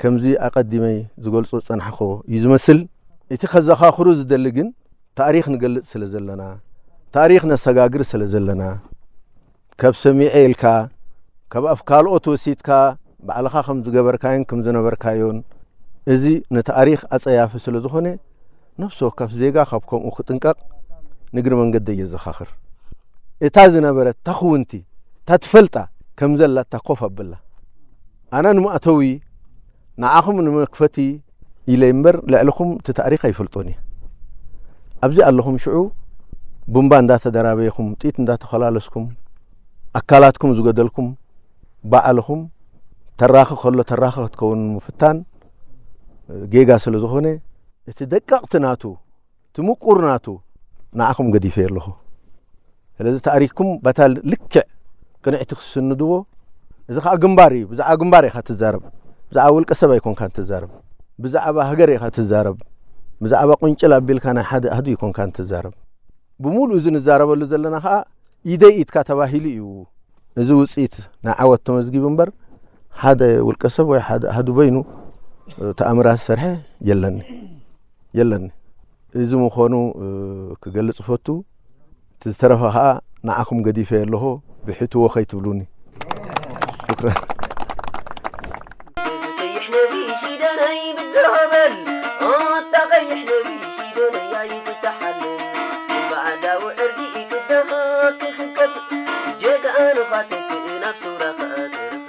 ከምዚ ኣቐዲመይ ዝገልጾ ዝጸናሕኮ እዩ ዝመስል። እቲ ከዘኻኽሩ ዝደሊ ግን ታሪኽ ንገልጽ ስለ ዘለና፣ ታሪኽ ነሰጋግር ስለ ዘለና፣ ካብ ሰሚዐ ኢልካ፣ ካብ ኣፍ ካልኦት ወሲድካ፣ ባዕልኻ ከም ዝገበርካዮን ከም ዝነበርካዮን፣ እዚ ንታሪኽ ኣጸያፊ ስለ ዝኾነ፣ ነፍሲ ወከፍ ዜጋ ካብ ከምኡ ክጥንቀቕ ንግሪ መንገደይ የዘኻኽር። እታ ዝነበረት፣ እታ ክውንቲ፣ እታ ትፈልጣ ከም ዘላታ ኮፍ ኣብላ። ኣነ ንመእተዊ ንዓኹም ንመክፈቲ ኢለ እምበር፣ ልዕልኹም እቲ ታሪኽ ኣይፈልጦን እየ። ኣብዚ ኣለኹም ሽዑ ቡምባ እንዳተደራበይኹም፣ ጥይት እንዳተኸላለስኩም፣ ኣካላትኩም ዝገደልኩም ባዕልኹም፣ ተራኺ ከሎ ተራኺ ክትከውን ምፍታን ጌጋ ስለ ዝኾነ፣ እቲ ደቀቕቲ ናቱ፣ እቲ ምቁር ናቱ ንዓኹም ገዲፈ ኣለኹ። ስለዚ ታሪኽኩም በታ ልክዕ ቅንዕቲ ክስንድዎ፣ እዚ ኸኣ ግንባር እዩ። ብዛዕባ ግንባር ኢኻ ትዛረብ። ብዛዕባ ውልቀ ሰብ ኣይኮንካን ትዛረብ። ብዛዕባ ሃገር ኢኻ ትዛረብ። ብዛዕባ ቁንጭል ኣቢልካ ናይ ሓደ ኣህዱ ኣይኮንካን ትዛረብ። ብምሉእ እዚ ንዛረበሉ ዘለና ኸኣ ኢደይ ኢድካ ተባሂሉ እዩ። እዚ ውጽኢት ናይ ዓወት ተመዝጊቡ እምበር፣ ሓደ ውልቀ ሰብ ወይ ሓደ ኣህዱ በይኑ ተኣምራት ዝሰርሐ የለኒ። የለኒ። እዚ ምዃኑ፣ እ፣ ክገልጽ እፈቱ። እቲ ዝተረፈ ኸኣ ንዓኹም ገዲፈ ኣለኹ፣ ብሕትዎ ከይትብሉኒ። ሽክራን። ቀይሕ ነብሪ ሽደነይ ብድሆ በል፣ ኣታ ቀይሕ ነብሪ ሽደነይ ኣይትተሓለል። ባዕዳዊ ዕርዲ ክዳኻ ክኽከብ፣ ጀጋኑኻ ተክእ ናብ ሱራኻ ተርኸብ።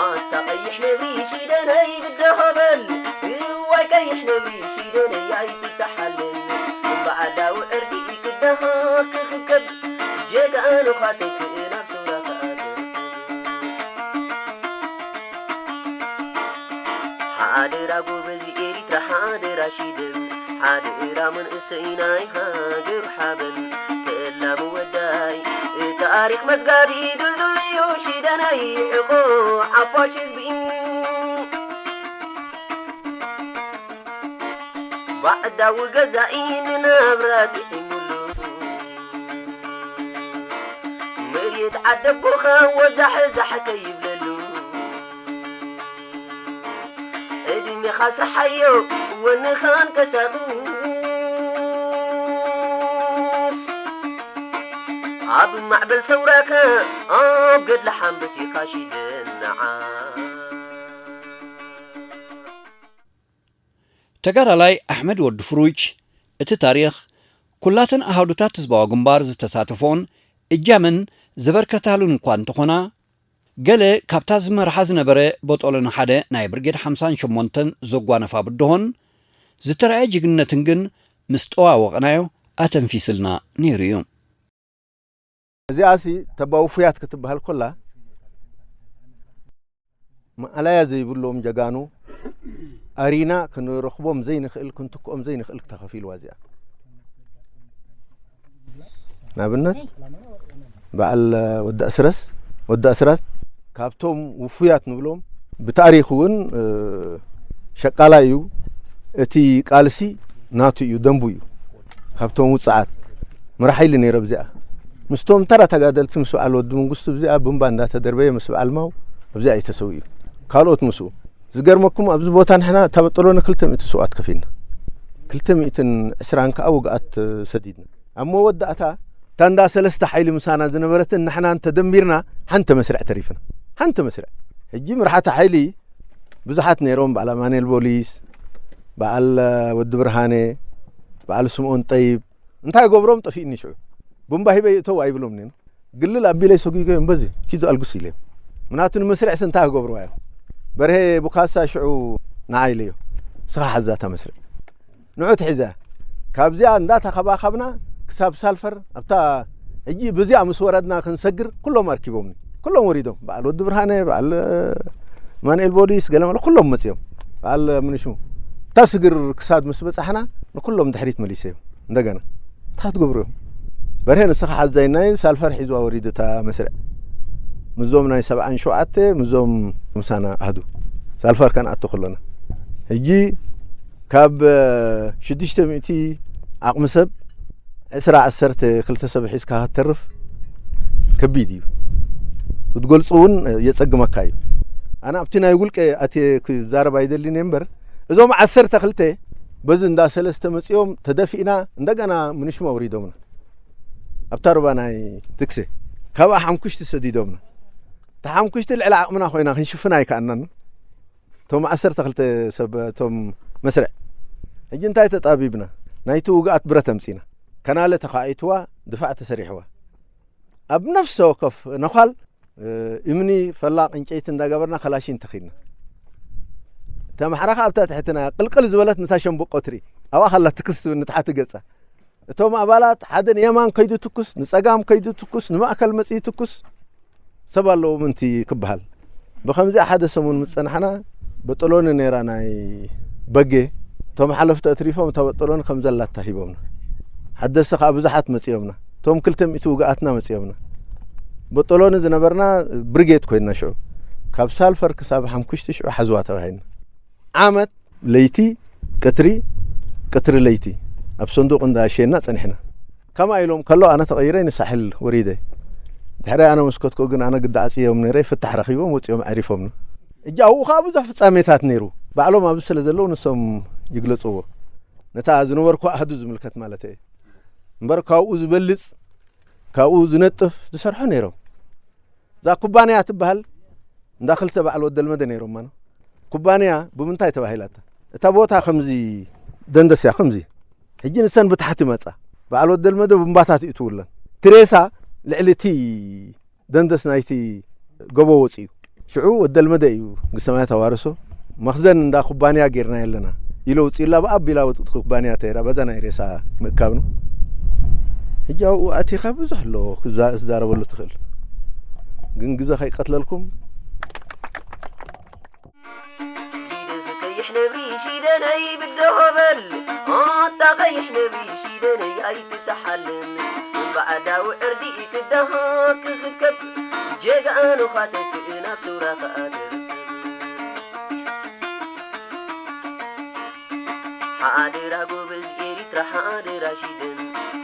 ኣታ ቀይሕ ነብሪ ሽደነይ ብድሆ በል፣ እዋይ ቀይሕ ነብሪ ሽደነይ ኣይትተሓለል። ባዕዳዊ ዕርዲ ክዳኻ ክኽከብ፣ ጀጋኑኻ ተክእ ናብ ሱራኻ ተርኸብ። ሓደራ ጎበዝ ኤሪትራ፣ ሓደራ ሽደን፣ ሓደራ መንእሰይ ናይ ሃገር ሓበን፣ ተላሚ ወዳይ ታሪኽ መዝጋቢ ድልዱል እዩ ሽደነይ፣ ሕቆ ዓፋሽ ህዝቢ። ባዕዳዊ ገዛኢ ንናብራ ጥዒሙሉ፣ መሬት ዓደቦኻ ወዛሕ ዛሕ ከይብለሉ፣ ዕድሜኻ ስርሓዮ ወንኻ እንቀሳቕስ፣ ኣብ ማዕበል ሰውራካ ኣብ ገድሊ ሓንበሲኻ ሽደን ንዓ። ተጋዳላይ ኣሕመድ ወዲ ፍሩጅ፣ እቲ ታሪኽ፣ ኩላተን ኣሃዱታት ህዝባዊ ግንባር ዝተሳተፎን እጃመን ዘበርከታሉን እኳ እንተኾና፣ ገለ ካብታ ዝመርሓ ዝነበረ ቦጦሎኒ ሓደ ናይ ብርጌድ ሓምሳን ሸሞንተን ዘጓነፋ ብድሆን ዝተራእየ ጅግንነትን ግን ምስ ጠዋወቕናዮ ኣተንፊስልና ነይሩ እዩ። እዚኣሲ ተባ ውፉያት ክትበሃል ኮላ፣ ማእላያ ዘይብሎም ጀጋኑ ኣሪና ክንረኽቦም ዘይንኽእል፣ ክንትክኦም ዘይንኽእል ተኸፊልዋ እዚኣ። ንኣብነት በዓል ወዲ ኣስረስ፣ ወዲ ኣስራት ካብቶም ውፉያት ንብሎም፣ ብታሪኽ እውን ሸቃላይ እዩ። እቲ ቃልሲ ናቱ እዩ፣ ደንቡ እዩ። ካብቶም ውፅዓት መራሒ ኢሉ ነይረ። ኣብዚኣ ምስቶም ተራ ተጋደልቲ፣ ምስ በዓል ወዲ መንግስቱ ኣብዚኣ ብንባ እንዳተደርበየ፣ ምስ በዓል ማው ኣብዚኣ እዩ ተሰዊኡ። ካልኦት ምስኡ። ዝገርመኩም፣ ኣብዚ ቦታ ንሕና እታ በጠሎኒ ክልተ ሚእቲ ስውኣት ከፊልና፣ ክልተ ሚእትን ዕስራን ከዓ ውግኣት ሰዲድና። ኣብ መወዳእታ እታ እንዳ ሰለስተ ሓይሊ ምሳና ዝነበረትን ንሕናን ተደሚርና ሓንቲ መስርዕ ተሪፍና። ሓንቲ መስርዕ። ሕጂ ምርሓቲ ሓይሊ ብዙሓት ነይሮም፣ በዓል ኣማኑኤል ቦሊስ፣ በዓል ወዲ ብርሃነ፣ በዓል ስምኦን ጠይብ። እንታይ ገብሮም ጠፊእኒ ሽዑ። ቡምባ ሂበ ይእተው ኣይብሎም ነይኑ። ግልል ኣቢለይ ሰጒገዮም በዚ ኪዱ ኣልጉስ ኢለዮም። ምናቱ ንመስርዕስ እንታይ ክገብርዋ እዮም? በርሄ ቡካሳ ሽዑ ንዓ ኢለዮ። ንስኻ ሓዛ እታ መስርዕ። ንዑ ትሒዛ። ካብዚኣ እንዳተኸባኸብና ክሳብ ሳልፈር ኣብታ ሕጂ ብዚኣ ምስ ወረድና ክንሰግር ኩሎም ኣርኪቦምኒ። ኩሎም ወሪዶም። በዓል ወዲ ብርሃነ፣ በዓል ማንኤል ቦሊስ፣ ገለ መለ ኩሎም መጺኦም። በዓል ምንሽሙ። እታ ስግር ክሳድ ምስ በጻሕና ንኩሎም ድሕሪት መሊሰዮም። እንደገና እንታይ ትገብሩ እዮም? በርሄ ንስኻ ሓዛይናይ ሳልፈር ሒዝዋ ወሪዱ እታ መስርዕ። ምዞም ናይ ሰብዓን ሸውዓተ፣ ምዞም ምሳና ኣህዱ። ሳልፈር ከንኣቱ ከሎና። ሕጂ ካብ ሽዱሽተ ሚእቲ ዓቕሚ ሰብ ዕስራ ዓሰርተ ክልተ ሰብ ሒዝካ ክትተርፍ ከቢድ እዩ። ክትገልጹ እውን የጸግመካ እዩ። ኣነ ኣብቲ ናይ ውልቀ ኣትየ ክዛረብ ኣይደልን እየ እምበር፣ እዞም ዓሰርተ ክልተ በዚ እንዳ ሰለስተ መጺኦም ተደፊእና፣ እንደገና ምንሽም ኣውሪዶምና። ኣብታ ሩባ ናይ ትክሴ ካብኣ ሓምኩሽቲ ሰዲዶምና። እታ ሓምኩሽቲ ልዕሊ ዓቕምና ኮይና ክንሽፍና ኣይከኣናን። እቶም ዓሰርተ ክልተ ሰብ እቶም መስርዕ። ሕጂ እንታይ ተጣቢብና? ናይቲ ውግኣት ብረት ኣምጺና። ከናለ ተኻኢትዋ፣ ድፋዕ ተሰሪሕዋ። ኣብ ነፍሰ ወከፍ ነዃል እምኒ ፈላቕ ዕንጨይቲ እንዳገበርና ከላሽን ተኺልና። እታ ማሕራ ከኣ ኣብታ ትሕትና ቅልቅል ዝበለት ነታ ሸምበቆ ትርኢ። ኣብኣ ከላ ትክስ ትብል ንታሕቲ ገጻ። እቶም ኣባላት ሓደ ንየማን ከይዱ ትኩስ፣ ንጸጋም ከይዱ ትኩስ፣ ንማእከል መጺኡ ትኩስ ሰብ ኣለዎም እንቲ ክበሃል። ብኸምዚኣ ሓደ ሰሙን ምስ ጸናሕና፣ በጠሎኒ ነይራ ናይ በጌ። እቶም ሓለፍቲ ኣትሪፎም እታ በጠሎኒ ከም ዘላታ ሂቦምና። ሓደስቲ ከኣ ብዙሓት መጺኦምና። እቶም ክልተ ሚእቲ ውግኣትና መጺኦምና። በጠሎኒ ዝነበርና ብርጌድ ኮይንና ሽዑ። ካብ ሳልፈር ክሳብ ሓምኩሽቲ ሽዑ ሓዝዋ ተባሂልና። ዓመት ለይቲ፣ ቀትሪ፣ ቀትሪ ለይቲ ኣብ ሰንዱቕ እንዳሸና ጸኒሕና። ከምኣ ኢሎም ከሎ ኣነ ተቐይረ ንሳሕል ወሪደ። ድሕሪ ኣነ መስኮትኮ ግን ኣነ ግዳ ዓጽዮም ነይረ፣ ፍታሕ ረኺቦም ወጺኦም ኣዕሪፎምና። እጂ ኣብኡ ኸዓ ብዙሕ ፍጻሜታት ነይሩ። ባዕሎም ኣብዚ ስለ ዘለዉ ንሶም ይግለጽዎ። ነታ ዝነበርኩ ኣህዱ ዝምልከት ማለት እየ። እምበር ካብኡ ዝበልጽ፣ ካብኡ ዝነጥፍ ዝሰርሑ ነይሮም። እዛ ኩባንያ ትበሃል እንዳ ክልተ በዓል ወደልመደ ነይሮማ ነው። ኩባንያ ብምንታይ ተባሂላታ? እታ ቦታ ከምዚ ደንደስ እያ፣ ከምዚ። ሕጂ ንሰን ብታሕቲ መጻ። በዓል ወደልመደ ቡምባታት ይእትውለን። ትሬሳ ልዕሊ እቲ ደንደስ ናይቲ ጎቦ ወጺኡ። ሽዑ ወደልመደ እዩ ግሰማያት ኣዋርሶ። መኽዘን እንዳ ኩባንያ ጌርና የለና ኢሎ ውፅኢላ ብኣቢላ ወጥቲ ኩባንያ ተይራ በዛ ናይ ሬሳ ምእካብ ነው። ሕጂ ኣብኡ ኣቲኻ ብዙሕ ኣሎ ክዛ- ክትዛረበሉ ትኽእል፣ ግን ግዘ ከይቀትለልኩም። ቀይሕ ነብሪ ሽደነይ ብድሆ በል ኣታ ቀይሕ ነብሪ ሽደነይ ኣይትተሓለል ባዕዳዊ ዕርዲ ክዳሃ ክኽከብ ጀጋኑኻ ተክእ ናብ ሱራ ከኣ ተረከብ ሓደራ ጎበዝ ኤሪትራ ሓደራ ሽደን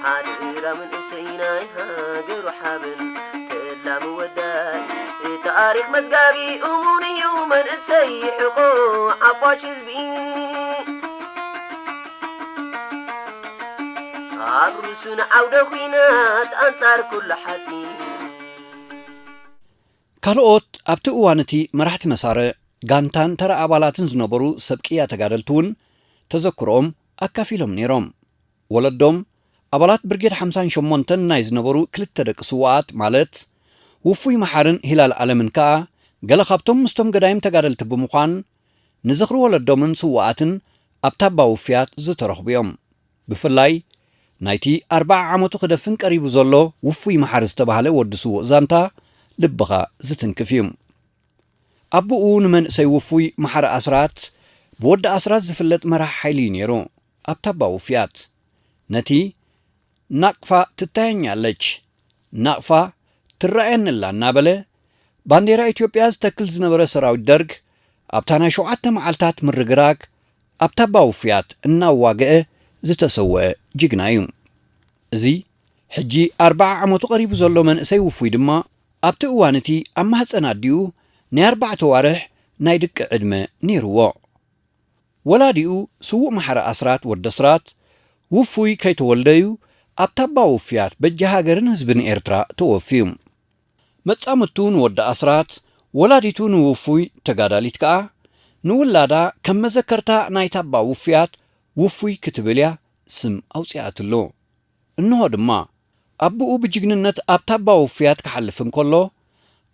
ሓደራ መንእሰይ ናይ ሃገሩ ሓበን ተላሚ ወዳይ ታሪኽ መዝጋቢ እሙን እዩ መንእሰይ ሕቆ ዓፋሽ ህዝቢ ኣብ ርእሱን ዓውደ ኹናት ኣንጻር ኩሉ ሓጺን ካልኦት ኣብቲ እዋን እቲ መራሕቲ መሳርዕ ጋንታን ተራ ኣባላትን ዝነበሩ ሰብ ቅያ ተጋደልቲ እውን ተዘክሮኦም ኣካፊሎም ነይሮም። ወለዶም ኣባላት ብርጌድ ሓምሳን ሸሞንተን ናይ ዝነበሩ ክልተ ደቂ ስውኣት ማለት ውፉይ መሓርን ሂላል ኣለምን ከኣ ገለ ካብቶም ምስቶም ገዳይም ተጋደልቲ ብምዃን ንዝኽሪ ወለዶምን ስውኣትን ኣብ ታባ ውፍያት ዝተረኽቡ እዮም። ብፍላይ ናይቲ ኣርብዓ ዓመቱ ክደፍን ቀሪቡ ዘሎ ውፉይ መሓሪ ዝተባህለ ወዲ ስዉእ ዛንታ ልብኻ ዝትንክፍ እዩ። ኣቦኡ ንመንእሰይ ውፉይ መሓሪ ኣስራት ብወዲ ኣስራት ዝፍለጥ መራሒ ሓይሊ እዩ ነይሩ። ኣብ ታባ ውፍያት ነቲ ናቕፋ ትታየኛለች፣ ናቕፋ ትረኣየኒ ኣላ እናበለ ባንዴራ ኢትዮጵያ ዝተክል ዝነበረ ሰራዊት ደርግ ኣብታ ናይ ሸውዓተ መዓልታት ምርግራግ ኣብ ታባ ውፍያት እናዋግአ ዝተሰወአ ጅግና እዩ። እዚ ሕጂ ኣርብዓ ዓመቱ ቀሪቡ ዘሎ መንእሰይ ውፉይ ድማ ኣብቲ እዋን እቲ ኣብ ማህፀን ኣዲኡ ናይ ኣርባዕተ ዋርሕ ናይ ድቂ ዕድመ ነይርዎ። ወላዲኡ ስዉእ መሓሪ ኣስራት ወዲ ኣስራት ውፉይ ከይተወልደዩ ኣብ ታባ ውፍያት በጃ ሃገርን ህዝብን ኤርትራ ተወፍዩ። መጻምድቱ ንወዲ ኣስራት፣ ወላዲቱ ንውፉይ ተጋዳሊት ከኣ ንውላዳ ከም መዘከርታ ናይ ታባ ውፍያት ውፉይ ክትብል እያ ስም ኣውጺኣትሉ። እንሆ ድማ ኣቦኡ ብጅግንነት ኣብ ታባ ውፍያት ክሓልፍ እንከሎ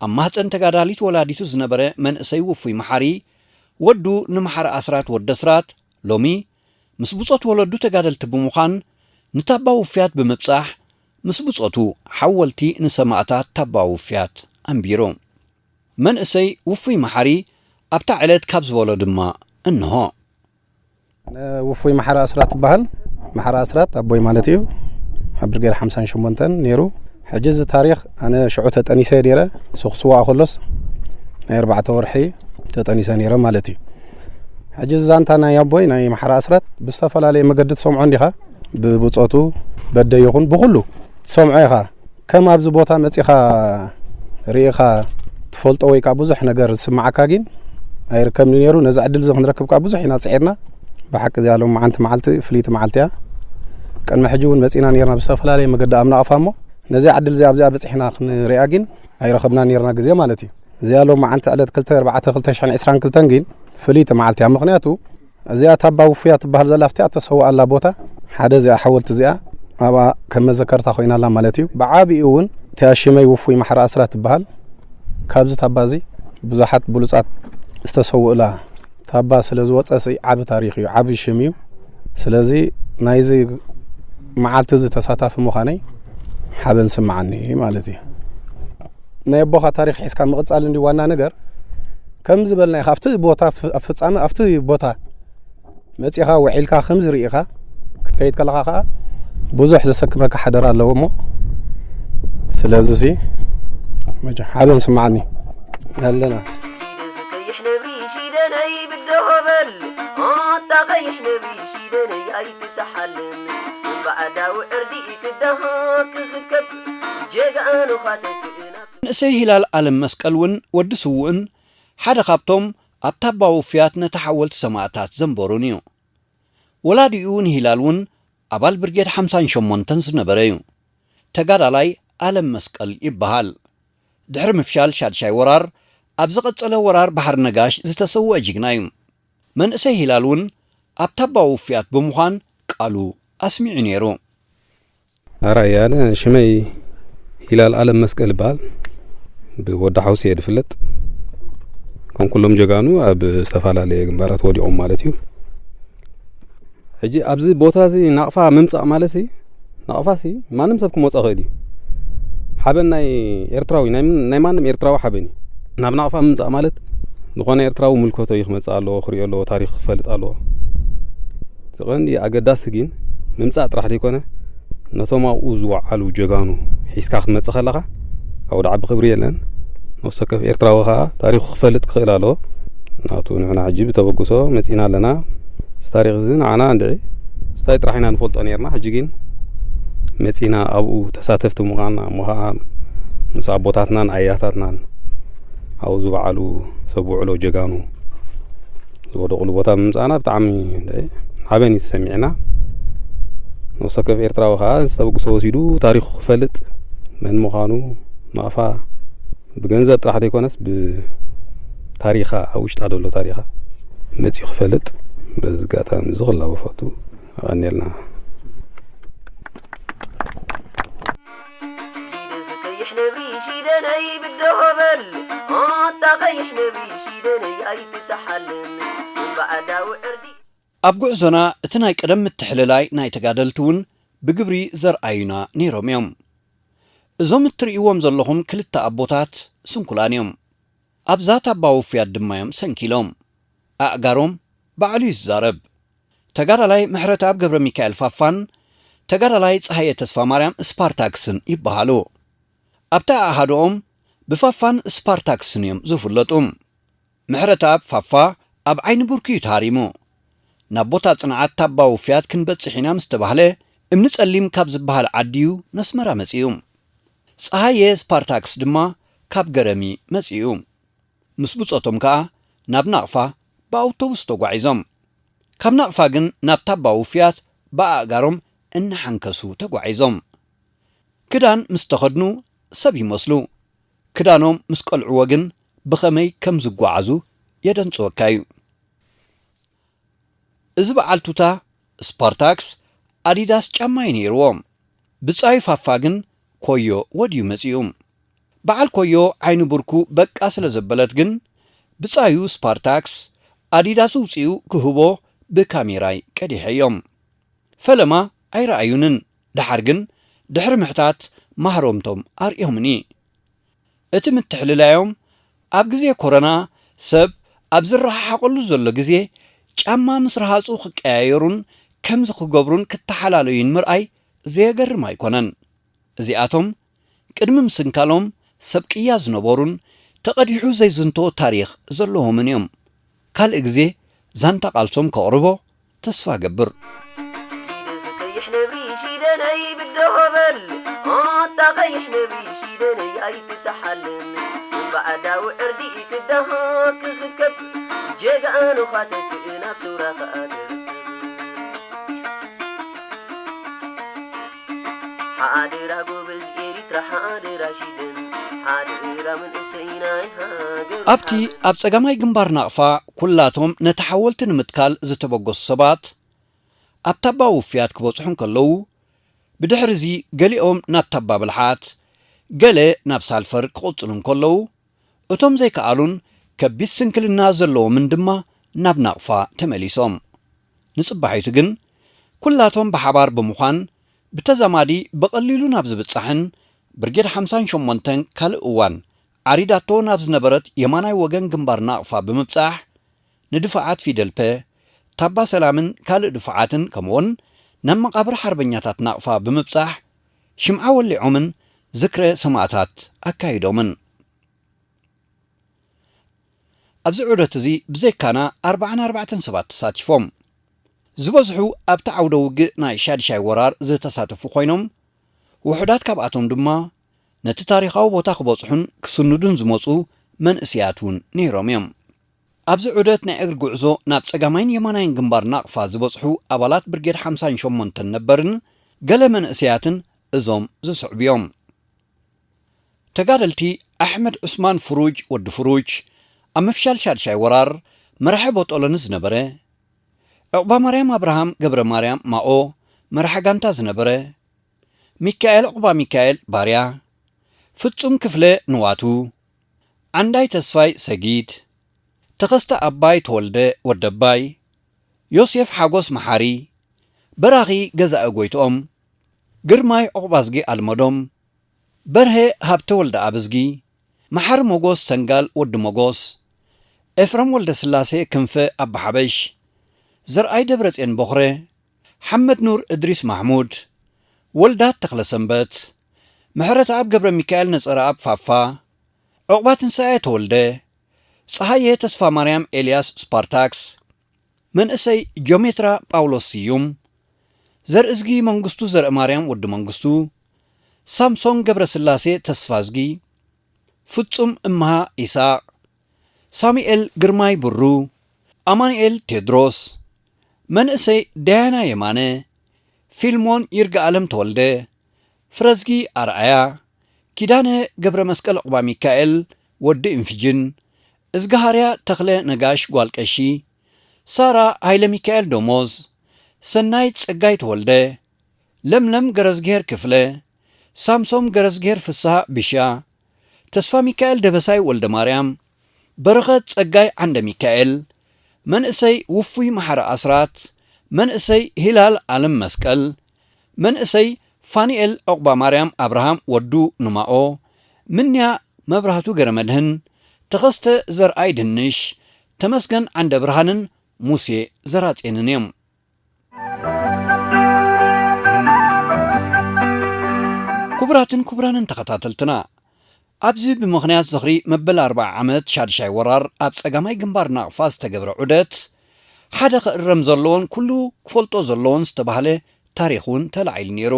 ኣብ ማህጸን ተጋዳሊት ወላዲቱ ዝነበረ መንእሰይ ውፉይ መሓሪ ወዱ ንመሓሪ ኣስራት ወዲ ኣስራት ሎሚ ምስ ብጾት ወለዱ ተጋደልቲ ብምዃን ንታባ ውፍያት ብምብጻሕ ምስ ብጾቱ ሓወልቲ ንሰማእታት ታባ ውፍያት ኣንቢሩ። መንእሰይ ውፉይ መሓሪ ኣብታ ዕለት ካብ ዝበሎ ድማ እንሆ። ውፉይ መሓሪ ኣስራት ትበሃል። መሓሪ ኣስራት ኣቦይ ማለት እዩ። ኣብ ብርጌድ ሓምሳን ሸሞንተን ነይሩ። ሕጂ እዚ ታሪኽ ኣነ ሽዑ ተጠኒሰ ነይረ። ንሱ ክስዋእ ከሎስ ናይ ኣርባዕተ ወርሒ ተጠኒሰ ነይረ ማለት እዩ። ሕጂ እዚ ዛንታ ናይ ኣቦይ ናይ መሓሪ ኣስራት ብዝተፈላለየ መገዲ ትሰምዖ እንዲኻ። ብብጾቱ በደ ይኹን ብኹሉ ትሰምዖ ኢኻ። ከም ኣብዚ ቦታ መጺኻ ርኢኻ ትፈልጦ ወይ ከዓ ብዙሕ ነገር ዝስማዓካ ግን ኣይርከብን ነይሩ። ነዚ ዕድል እዚ ክንረክብ ከዓ ብዙሕ ኢና ጽዒርና። ብሓቂ እዚኣ ሎም መዓንቲ መዓልቲ ፍልይቲ መዓልቲ እያ። ቅድሚ ሕጂ እውን መጺና ነርና ብዝተፈላለየ መገዲ ኣብ ናቕፋ እሞ ነዚኣ ዕድል እዚኣ ኣብዚኣ በጺሕና ክንሪኣ ግን ኣይረኸብና ነርና ግዜ ማለት እዩ። እዚኣ ሎም መዓንቲ ዕለት ክልተ ኣርባዕተ ክልተ ሽሕን ዕስራን ክልተን ግን ፍልይቲ መዓልቲ እያ። ምኽንያቱ እዚኣ ታባ ውፉያ ትበሃል ዘላ ኣብቲኣ ተሰውኣላ ቦታ ሓደ እዚኣ ሓወልቲ እዚኣ ኣብኣ ከም መዘከርታ ኮይናላ ማለት እዩ። ብዓቢኡ እውን እቲኣ ሽመይ ውፉይ ማሕራ ኣስራት ትበሃል ካብዚ ታባ እዚ ብዙሓት ብሉጻት ዝተሰውእላ ታባ ስለ ዝወፀ ሲ ዓቢ ታሪኽ እዩ፣ ዓቢ ሽም እዩ። ስለዚ ናይዚ መዓልቲ እዚ ተሳታፊ ምዃነይ ሓበን ስምዓኒ ማለት እዩ። ናይ ኣቦኻ ታሪኽ ሒዝካ ምቕጻል እንዲ ዋና ነገር ከም ዝበልና ኢኻ ኣብቲ ቦታ ኣብ ፍጻመ ኣብቲ ቦታ መጺኻ ውዒልካ ከም ዝርኢኻ ክትከይድ ከለኻ ከዓ ብዙሕ ዘሰክመካ ሓደራ ኣለዎ እሞ ስለዚ ሲ መቸ ሓበን ስምዓኒ ኣለና። ቀይሕ ነብሪ ሽደነይ ብድሆ በል ኣታ ቀይሕ ነብሪ ሽደነይ ኣይትተሓለል ባዕዳዊ ዕርዲ ክዳኻ ክኽከብ ጀጋኑኻ ተክእና ንእሰይ ሂላል ኣለም መስቀል እውን ወዲ ስውእን ሓደ ካብቶም ኣብ ታባ ውፍያት ነቲ ሓወልቲ ሰማእታት ዘንበሩን እዩ። ወላዲኡ ንሂላል እውን ኣባል ብርጌድ ሓምሳን ሸሞንተን ዝነበረ እዩ። ተጋዳላይ ኣለም መስቀል ይበሃል። ድሕሪ ምፍሻል ሻድሻይ ወራር ኣብ ዝቐጸለ ወራር ባሕሪ ነጋሽ ዝተሰውአ ጅግና እዩ። መንእሰይ ሂላል እውን ኣብ ታባ ውፍያት ብምዃን ቃሉ ኣስሚዑ ነይሩ። ኣራይ ኣነ ሽመይ ሂላል ኣለም መስቀል ይበሃል። ብወዲ ሓውሲ እየ ዝፍለጥ። ከም ኩሎም ጀጋኑ ኣብ ዝተፈላለየ ግንባራት ወዲቖም ማለት እዩ። ሕጂ ኣብዚ ቦታ እዚ ናቕፋ ምምፃእ ማለት ሲ ናቕፋ ሲ ማንም ሰብ ክመፃ ክእል እዩ። ሓበን ናይ ኤርትራዊ ናይ ምን- ናይ ማንም ኤርትራዊ ሓበን እዩ። ናብ ናቕፋ ምምፃእ ማለት ዝኾነ ኤርትራዊ ምልከቶ እዩ ክመፅእ ኣለዎ፣ ክሪኦ ኣለዎ፣ ታሪኽ ክፈልጥ ኣለዎ። እቲ ቀንዲ ኣገዳሲ ግን ምምፃእ ጥራሕ ዘይኮነ ነቶም ኣብኡ ዝወዓሉ ጀጋኑ ሒዝካ ክትመፅእ ከለኻ ካብኡ ዓቢ ክብሪ የለን። ነፍሲ ወከፍ ኤርትራዊ ከዓ ታሪኹ ክፈልጥ ክኽእል ኣለዎ። ናቱ ንሕና ሕጂ ብተበግሶ መጺና ኣለና። እዚ ታሪኽ እዚ ንዓና እንድዒ ስታይ ጥራሕ ኢና ንፈልጦ ነርና። ሕጂ ግን መጺና ኣብኡ ተሳተፍቲ ምዃንና እሞ ከዓ ምስ ኣቦታትናን ኣያታትናን ኣብኡ ዝበዓሉ ሰብ ውዕሎ ጀጋኑ ዝወደቕሉ ቦታ ምምጻእና ብጣዕሚ እንድዒ ሓበን እዩ ተሰሚዕና። ነፍሲ ወከፍ ኤርትራዊ ከዓ እዚ ተበግሶ ወሲዱ ታሪኹ ክፈልጥ መን ምዃኑ ናቕፋ ብገንዘብ ጥራሕ ዘይኮነስ ብታሪኻ ኣብ ውሽጣ ዘሎ ታሪኻ መፂኡ ክፈልጥ በዚ ኣጋጣሚ እዚ ክላበ ፈቱ። ኣቐንየልና። ቀይሕ ነብሪ ሽደነይ እታ ቀይሕ ነብሪ ሽደነይ ኣይትተሓለኒ፣ ባዕዳዊ ዕርዲ። ኣብ ጉዕዞና እቲ ናይ ቀደም ምትሕልላይ ናይ ተጋደልቲ እውን ብግብሪ ዘርኣዩና ነይሮም እዮም። እዞም እትርእይዎም ዘለኹም ክልተ ኣቦታት ስንኩላን እዮም። ኣብዛ ታባ ውፍያት ድማ እዮም ሰንኪሎም። ኣእጋሮም ባዕሉ ይዛረብ። ተጋዳላይ ምሕረተኣብ ገብረ ሚካኤል ፋፋን ተጋዳላይ ጸሃየ ተስፋ ማርያም ስፓርታክስን ይበሃሉ። ኣብቲ ኣሃድኦም ብፋፋን ስፓርታክስን እዮም ዝፍለጡ። ምሕረተኣብ ፋፋ ኣብ ዓይኒ ብርኩ እዩ ተሃሪሙ። ናብ ቦታ ጽንዓት ታባ ውፍያት ክንበጽሕ ኢና ምስ ተባህለ፣ እምኒ ጸሊም ካብ ዝበሃል ዓዲ እዩ ነስመራ መጺኡ። ጸሃየ ስፓርታክስ ድማ ካብ ገረሚ መጺኡ። ምስ ብጾቶም ከኣ ናብ ናቕፋ ብኣውቶቡስ ተጓዒዞም። ካብ ናቕፋ ግን ናብ ታባ ውፍያት ብኣእጋሮም እናሓንከሱ ተጓዒዞም። ክዳን ምስ ተኸድኑ ሰብ ይመስሉ። ክዳኖም ምስ ቀልዕዎ ግን ብኸመይ ከም ዝጓዓዙ የደንጽወካ እዩ። እዚ በዓል ቱታ ስፓርታክስ ኣዲዳስ ጫማ እዩ ነይርዎ። ብጻዩ ፋፋ ግን ኮዮ ወድዩ መጺኡ። በዓል ኮዮ ዓይኒ ብርኩ በቃ ስለ ዘበለት ግን ብጻዩ ስፓርታክስ ኣዲዳስ ውጺኡ ክህቦ ብካሜራይ ቀዲሐዮም። ፈለማ ኣይረኣዩንን። ደሓር ግን ድሕሪ ምሕታት ማህረምቶም ኣርእዮምኒ። እቲ ምትሕልላዮም ኣብ ግዜ ኮረና ሰብ ኣብ ዝረሓሓቐሉ ዘሎ ግዜ ጫማ ምስ ረሃጹ ክቀያየሩን ከምዚ ክገብሩን ክተሓላለዩን ምርኣይ ዘየገርም ኣይኮነን። እዚኣቶም ቅድሚ ምስንካሎም ሰብ ቅያ ዝነበሩን ተቐዲሑ ዘይዝንቶ ታሪኽ ዘለዎምን እዮም። ካልእ ግዜ ዛንታ ቃልሶም ከቕርቦ ተስፋ እገብር። ኪድ ቀይሕ ነብሪ ሽደነይ ብድሆ በል፣ ኣታ ቀይሕ ነብሪ ሽደነይ ኣይትተሓለኒ፣ ባዕዳዊ ዕርዲ ክዳኻ ክኽከብ፣ ጀጋኑኻ ተክእ ናብ ሱራ ከኣ ትርከብ። ሓደራ ጎበዝ ኤሪትራ፣ ሓደራ ሽደን፣ ሓደራ መንእሰይ ናይ ሃገር። ኣብቲ ኣብ ጸጋማይ ግንባር ናቕፋ ኩላቶም ነቲ ሓወልቲ ንምትካል ዝተበገሱ ሰባት ኣብ ታባ ውፍያት ክበጽሑ እንከለዉ፣ ብድሕሪ እዚ ገሊኦም ናብ ታባ ብልሓት፣ ገለ ናብ ሳልፈር ክቕጽሉ እንከለዉ፣ እቶም ዘይከኣሉን ከቢድ ስንክልና ዘለዎምን ድማ ናብ ናቕፋ ተመሊሶም። ንጽባሒቱ ግን ኩላቶም ብሓባር ብምዃን ብተዛማዲ ብቐሊሉ ናብ ዝብጻሕን ብርጌድ ሓምሳን ሸሞንተን ካልእ እዋን ዓሪዳቶ ናብ ዝነበረት የማናይ ወገን ግንባር ናቕፋ ብምብጻሕ ንድፋዓት ፊደልፐ፣ ታባ ሰላምን ካልእ ድፋዓትን ከምኡውን ናብ መቓብር ሓርበኛታት ናቕፋ ብምብጻሕ ሽምዓ ወሊዖምን ዝክረ ሰማእታት ኣካይዶምን። ኣብዚ ዑደት እዚ ብዘይካና ኣርባዓን ኣርባዕተን ሰባት ተሳቲፎም። ዝበዝሑ ኣብቲ ዓውደ ውግእ ናይ ሻድሻይ ወራር ዝተሳተፉ ኮይኖም፣ ውሑዳት ካብኣቶም ድማ ነቲ ታሪኻዊ ቦታ ክበጽሑን ክስንዱን ዝመጹ መንእሰያት እውን ነይሮም እዮም። ኣብዚ ዑደት ናይ እግሪ ጉዕዞ ናብ ጸጋማይን የማናይን ግንባር ናቕፋ ዝበጽሑ ኣባላት ብርጌድ ሓምሳን ሸሞንተን ነበርን ገለ መንእሰያትን እዞም ዝስዕቡ እዮም። ተጋደልቲ ኣሕመድ ዑስማን ፍሩጅ ወዲ ፍሩጅ ኣብ ምፍሻል ሻድሻይ ወራር መራሒ ቦጦሎኒ ዝነበረ፣ ዕቑባ ማርያም ኣብርሃም ገብረ ማርያም ማኦ መራሒ ጋንታ ዝነበረ፣ ሚካኤል ዕቑባ ሚካኤል ባርያ፣ ፍጹም ክፍለ ንዋቱ፣ ዓንዳይ ተስፋይ ሰጊድ፣ ተኸስተ ኣባይ ተወልደ ወደባይ፣ ዮሴፍ ሓጎስ መሓሪ፣ በራኺ ገዛኢ ጎይትኦም፣ ግርማይ ዕቑባዝጊ ኣልመዶም፣ በርሀ ሃብተ ወልደኣብዝጊ፣ መሓሪ ሞጎስ ሰንጋል ወዲ ሞጎስ፣ ኤፍረም ወልደስላሴ ክንፈ ኣባሓበሽ፣ ዘርኣይ ደብረጼን ቦኽረ፣ ሓመድ ኑር እድሪስ ማሕሙድ፣ ወልዳት ተኽለሰንበት፣ ምሕረተኣብ ገብረሚካኤል ነጸረኣብ ፋፋ፣ ዕቑባ ትንሳኤ ተወልደ፣ ጸሃየ ተስፋማርያም ኤልያስ ስፓርታክስ፣ መንእሰይ ጆሜትራ ጳውሎስ ስዩም፣ ዘርእዝጊ መንግስቱ ዘርእማርያም ወዲ መንግስቱ፣ ሳምሶን ገብረስላሴ ተስፋዝጊ፣ ፍጹም እምሃ ኢሳቕ፣ ሳሙኤል ግርማይ ብሩ፣ ኣማኑኤል ቴድሮስ፣ መንእሰይ ዳያና የማነ፣ ፊልሞን ይርጋኣለም ተወልደ፣ ፍረዝጊ ኣርኣያ፣ ኪዳነ ገብረ መስቀል ዕቑባ ሚካኤል ወዲ እንፍጅን፣ እዝግሃርያ ተኽለ ነጋሽ ጓል ቀሺ፣ ሳራ ሃይለ ሚካኤል ደሞዝ፣ ሰናይት ጸጋይ ተወልደ፣ ለምለም ገረዝግሄር ክፍለ፣ ሳምሶም ገረዝግሄር ፍስሃ ብሻ፣ ተስፋ ሚካኤል ደበሳይ ወልደ ማርያም፣ በረኸት ጸጋይ ዓንደ ሚካኤል፣ መንእሰይ ውፉይ መሓሪ ኣስራት፣ መንእሰይ ሂላል ኣለም መስቀል፣ መንእሰይ ፋኒኤል ዑቕባ ማርያም ኣብርሃም ወዱ ንማኦ፣ ምንያ መብራህቱ ገረመድህን፣ ተኸስተ ዘርኣይ ድንሽ፣ ተመስገን ዓንደ ብርሃንን ሙሴ ዘራጼንን እዮም። ክቡራትን ክቡራንን ተኸታተልትና፣ ኣብዚ ብምኽንያት ዝኽሪ መበል ኣርብዓ ዓመት ሻድሻይ ወራር ኣብ ጸጋማይ ግንባር ናቕፋ ዝተገብረ ዑደት፣ ሓደ ክእረም ዘለዎን ኩሉ ክፈልጦ ዘለዎን ዝተባህለ ታሪኽ እውን ተላዒሉ ነይሩ።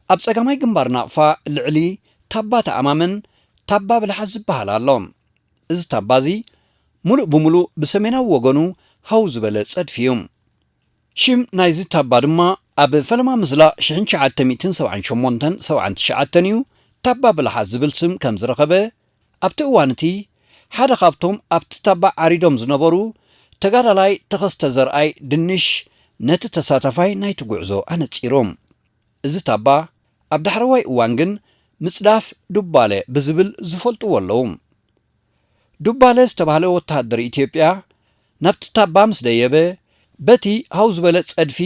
ኣብ ጸጋማይ ግንባር ናቕፋ ልዕሊ ታባ ተኣማመን ታባ ብልሓት ዝበሃል ኣሎ። እዚ ታባ እዚ ምሉእ ብምሉእ ብሰሜናዊ ወገኑ ሃው ዝበለ ጸድፊ እዩ። ሽም ናይዚ ታባ ድማ ኣብ ፈለማ ምዝላቕ ሽሕን ትሽዓተ ሚእትን ሰብዓን ሸሞንተን ሰብዓን ትሽዓተን እዩ ታባ ብልሓት ዝብል ስም ከም ዝረኸበ፣ ኣብቲ እዋን እቲ ሓደ ካብቶም ኣብቲ ታባ ዓሪዶም ዝነበሩ ተጋዳላይ ተኸስተ ዘርኣይ ድንሽ ነቲ ተሳታፋይ ናይቲ ጉዕዞ ኣነጺሩ። እዚ ታባ ኣብ ዳሕረዋይ እዋን ግን ምጽዳፍ ዱባለ ብዝብል ዝፈልጥዎ ኣለዉ። ዱባለ ዝተባህለ ወተሃደር ኢትዮጵያ ናብቲ ታባ ምስ ደየበ፣ በቲ ሃው ዝበለ ጸድፊ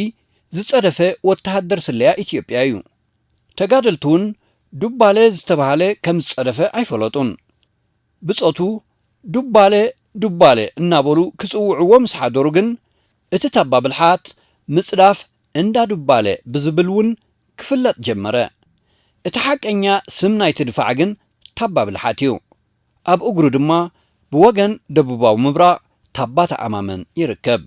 ዝጸደፈ ወተሃደር ስለያ ኢትዮጵያ እዩ። ተጋደልቲ እውን ዱባለ ዝተባህለ ከም ዝጸደፈ ኣይፈለጡን። ብጾቱ ዱባለ ዱባለ እናበሉ ክጽውዕዎ ምስ ሓደሩ ግን፣ እቲ ታባ ብልሓት ምጽዳፍ እንዳ ዱባለ ብዝብል እውን ክፍለጥ ጀመረ። እቲ ሓቀኛ ስም ናይቲ ድፋዕ ግን ታባ ብልሓት እዩ። ኣብ እግሩ ድማ ብወገን ደቡባዊ ምብራቕ ታባ ተኣማመን ይርከብ።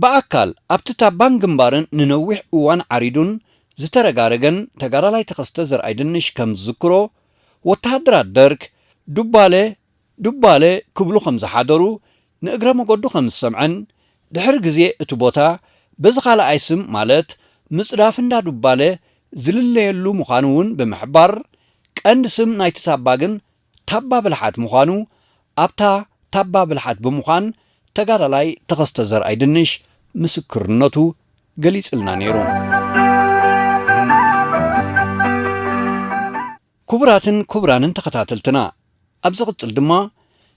ብኣካል ኣብቲ ታባን ግንባርን ንነዊሕ እዋን ዓሪዱን ዝተረጋረገን ተጋዳላይ ተኸስተ ዘርኣይ ድንሽ ከም ዝዝክሮ፣ ወተሃደራት ደርግ ዱባለ ዱባለ ክብሉ ከም ዝሓደሩ ንእግረ መገዱ ከም ዝሰምዐን፣ ድሕሪ ግዜ እቲ ቦታ በዚ ካልኣይ ስም ማለት ምጽዳፍ እንዳ ዱባለ ዝልለየሉ ምዃኑ እውን ብምሕባር፣ ቀንዲ ስም ናይቲ ታባ ግን ታባ ብልሓት ምዃኑ ኣብታ ታባ ብልሓት ብምዃን ተጋዳላይ ተኸስተ ዘርኣይ ድንሽ ምስክርነቱ ገሊጽልና ነይሩ። ክቡራትን ክቡራንን ተኸታተልትና፣ ኣብ ዝቕጽል ድማ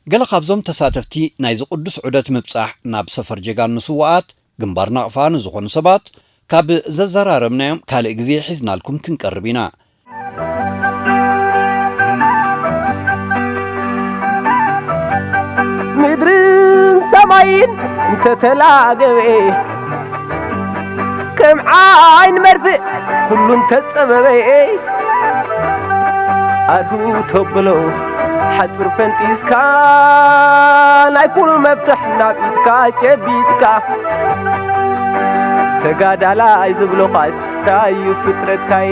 ገለ ካብዞም ተሳተፍቲ ናይዚ ቅዱስ ዑደት ምብጻሕ ናብ ሰፈር ጀጋኑ ስውኣት ግንባር ናቕፋ ንዝኾኑ ሰባት ካብ ዘዘራረብናዮም ካልእ ግዜ ሒዝናልኩም ክንቀርብ ኢና። ምድርን ሰማይን እንተተላገበ፣ ከም ዓይን መርፍእ ኩሉ እንተጸበበ፣ ኣርሁ ተብሎ ሓጹር ፈንጢስካ፣ ናይ ኩሉ መፍትሕ ናብ ኢድካ ጨቢጥካ፣ ተጋዳላይ ዝብሎኻስ ታይ እዩ ፍጥረትካይ?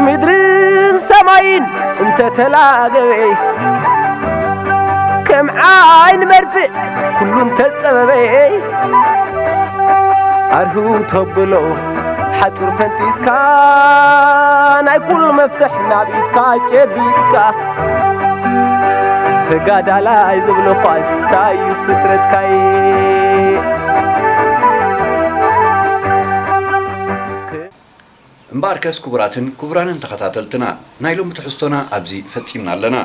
ምድርን ሰማይን እንተተላገበ፣ ከም ዓይን መርፍእ ኩሉ እንተጸበበ፣ ኣርሁ ተብሎ ሓጹር ፈንጢስካ፣ ናይ ኩሉ መፍትሕ ናብ ኢድካ ጨቢጥካ፣ ተጋዳላይ ዝብሎ ኳስ ታይ እዩ ፍጥረትካይ? እምበኣርከስ ክቡራትን ክቡራንን ተኸታተልትና፣ ናይ ሎሚ ትሕዝቶና ኣብዚ ፈጺምና ኣለና።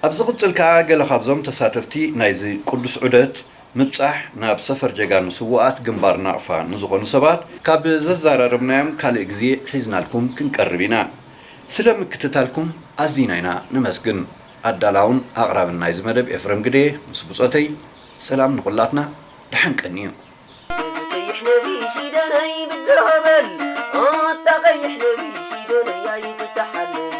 ኣብ ዝቕጽል ከኣ ገለ ካብዞም ተሳተፍቲ ናይዚ ቅዱስ ዑደት ምብጻሕ ናብ ሰፈር ጀጋኑ ስዉኣት ግንባር ናቕፋ ንዝኾኑ ሰባት ካብ ዘዘራረብናዮም ካልእ ግዜ ሒዝናልኩም ክንቀርብ ኢና። ስለ ምክትታልኩም ኣዚና ኢና ነመስግን። ኣዳላውን ኣቕራብን ናይዚ መደብ ኤፍረም ግደየ ምስ ብጾተይ። ሰላም ንኹላትና፣ ደሓን ቀንዩ። ቀይሕ ነብሪ ሽደነይ ብድሆ በል፣ ኣታ ቀይሕ ነብሪ ሽደነይ ኣይትተሓለል።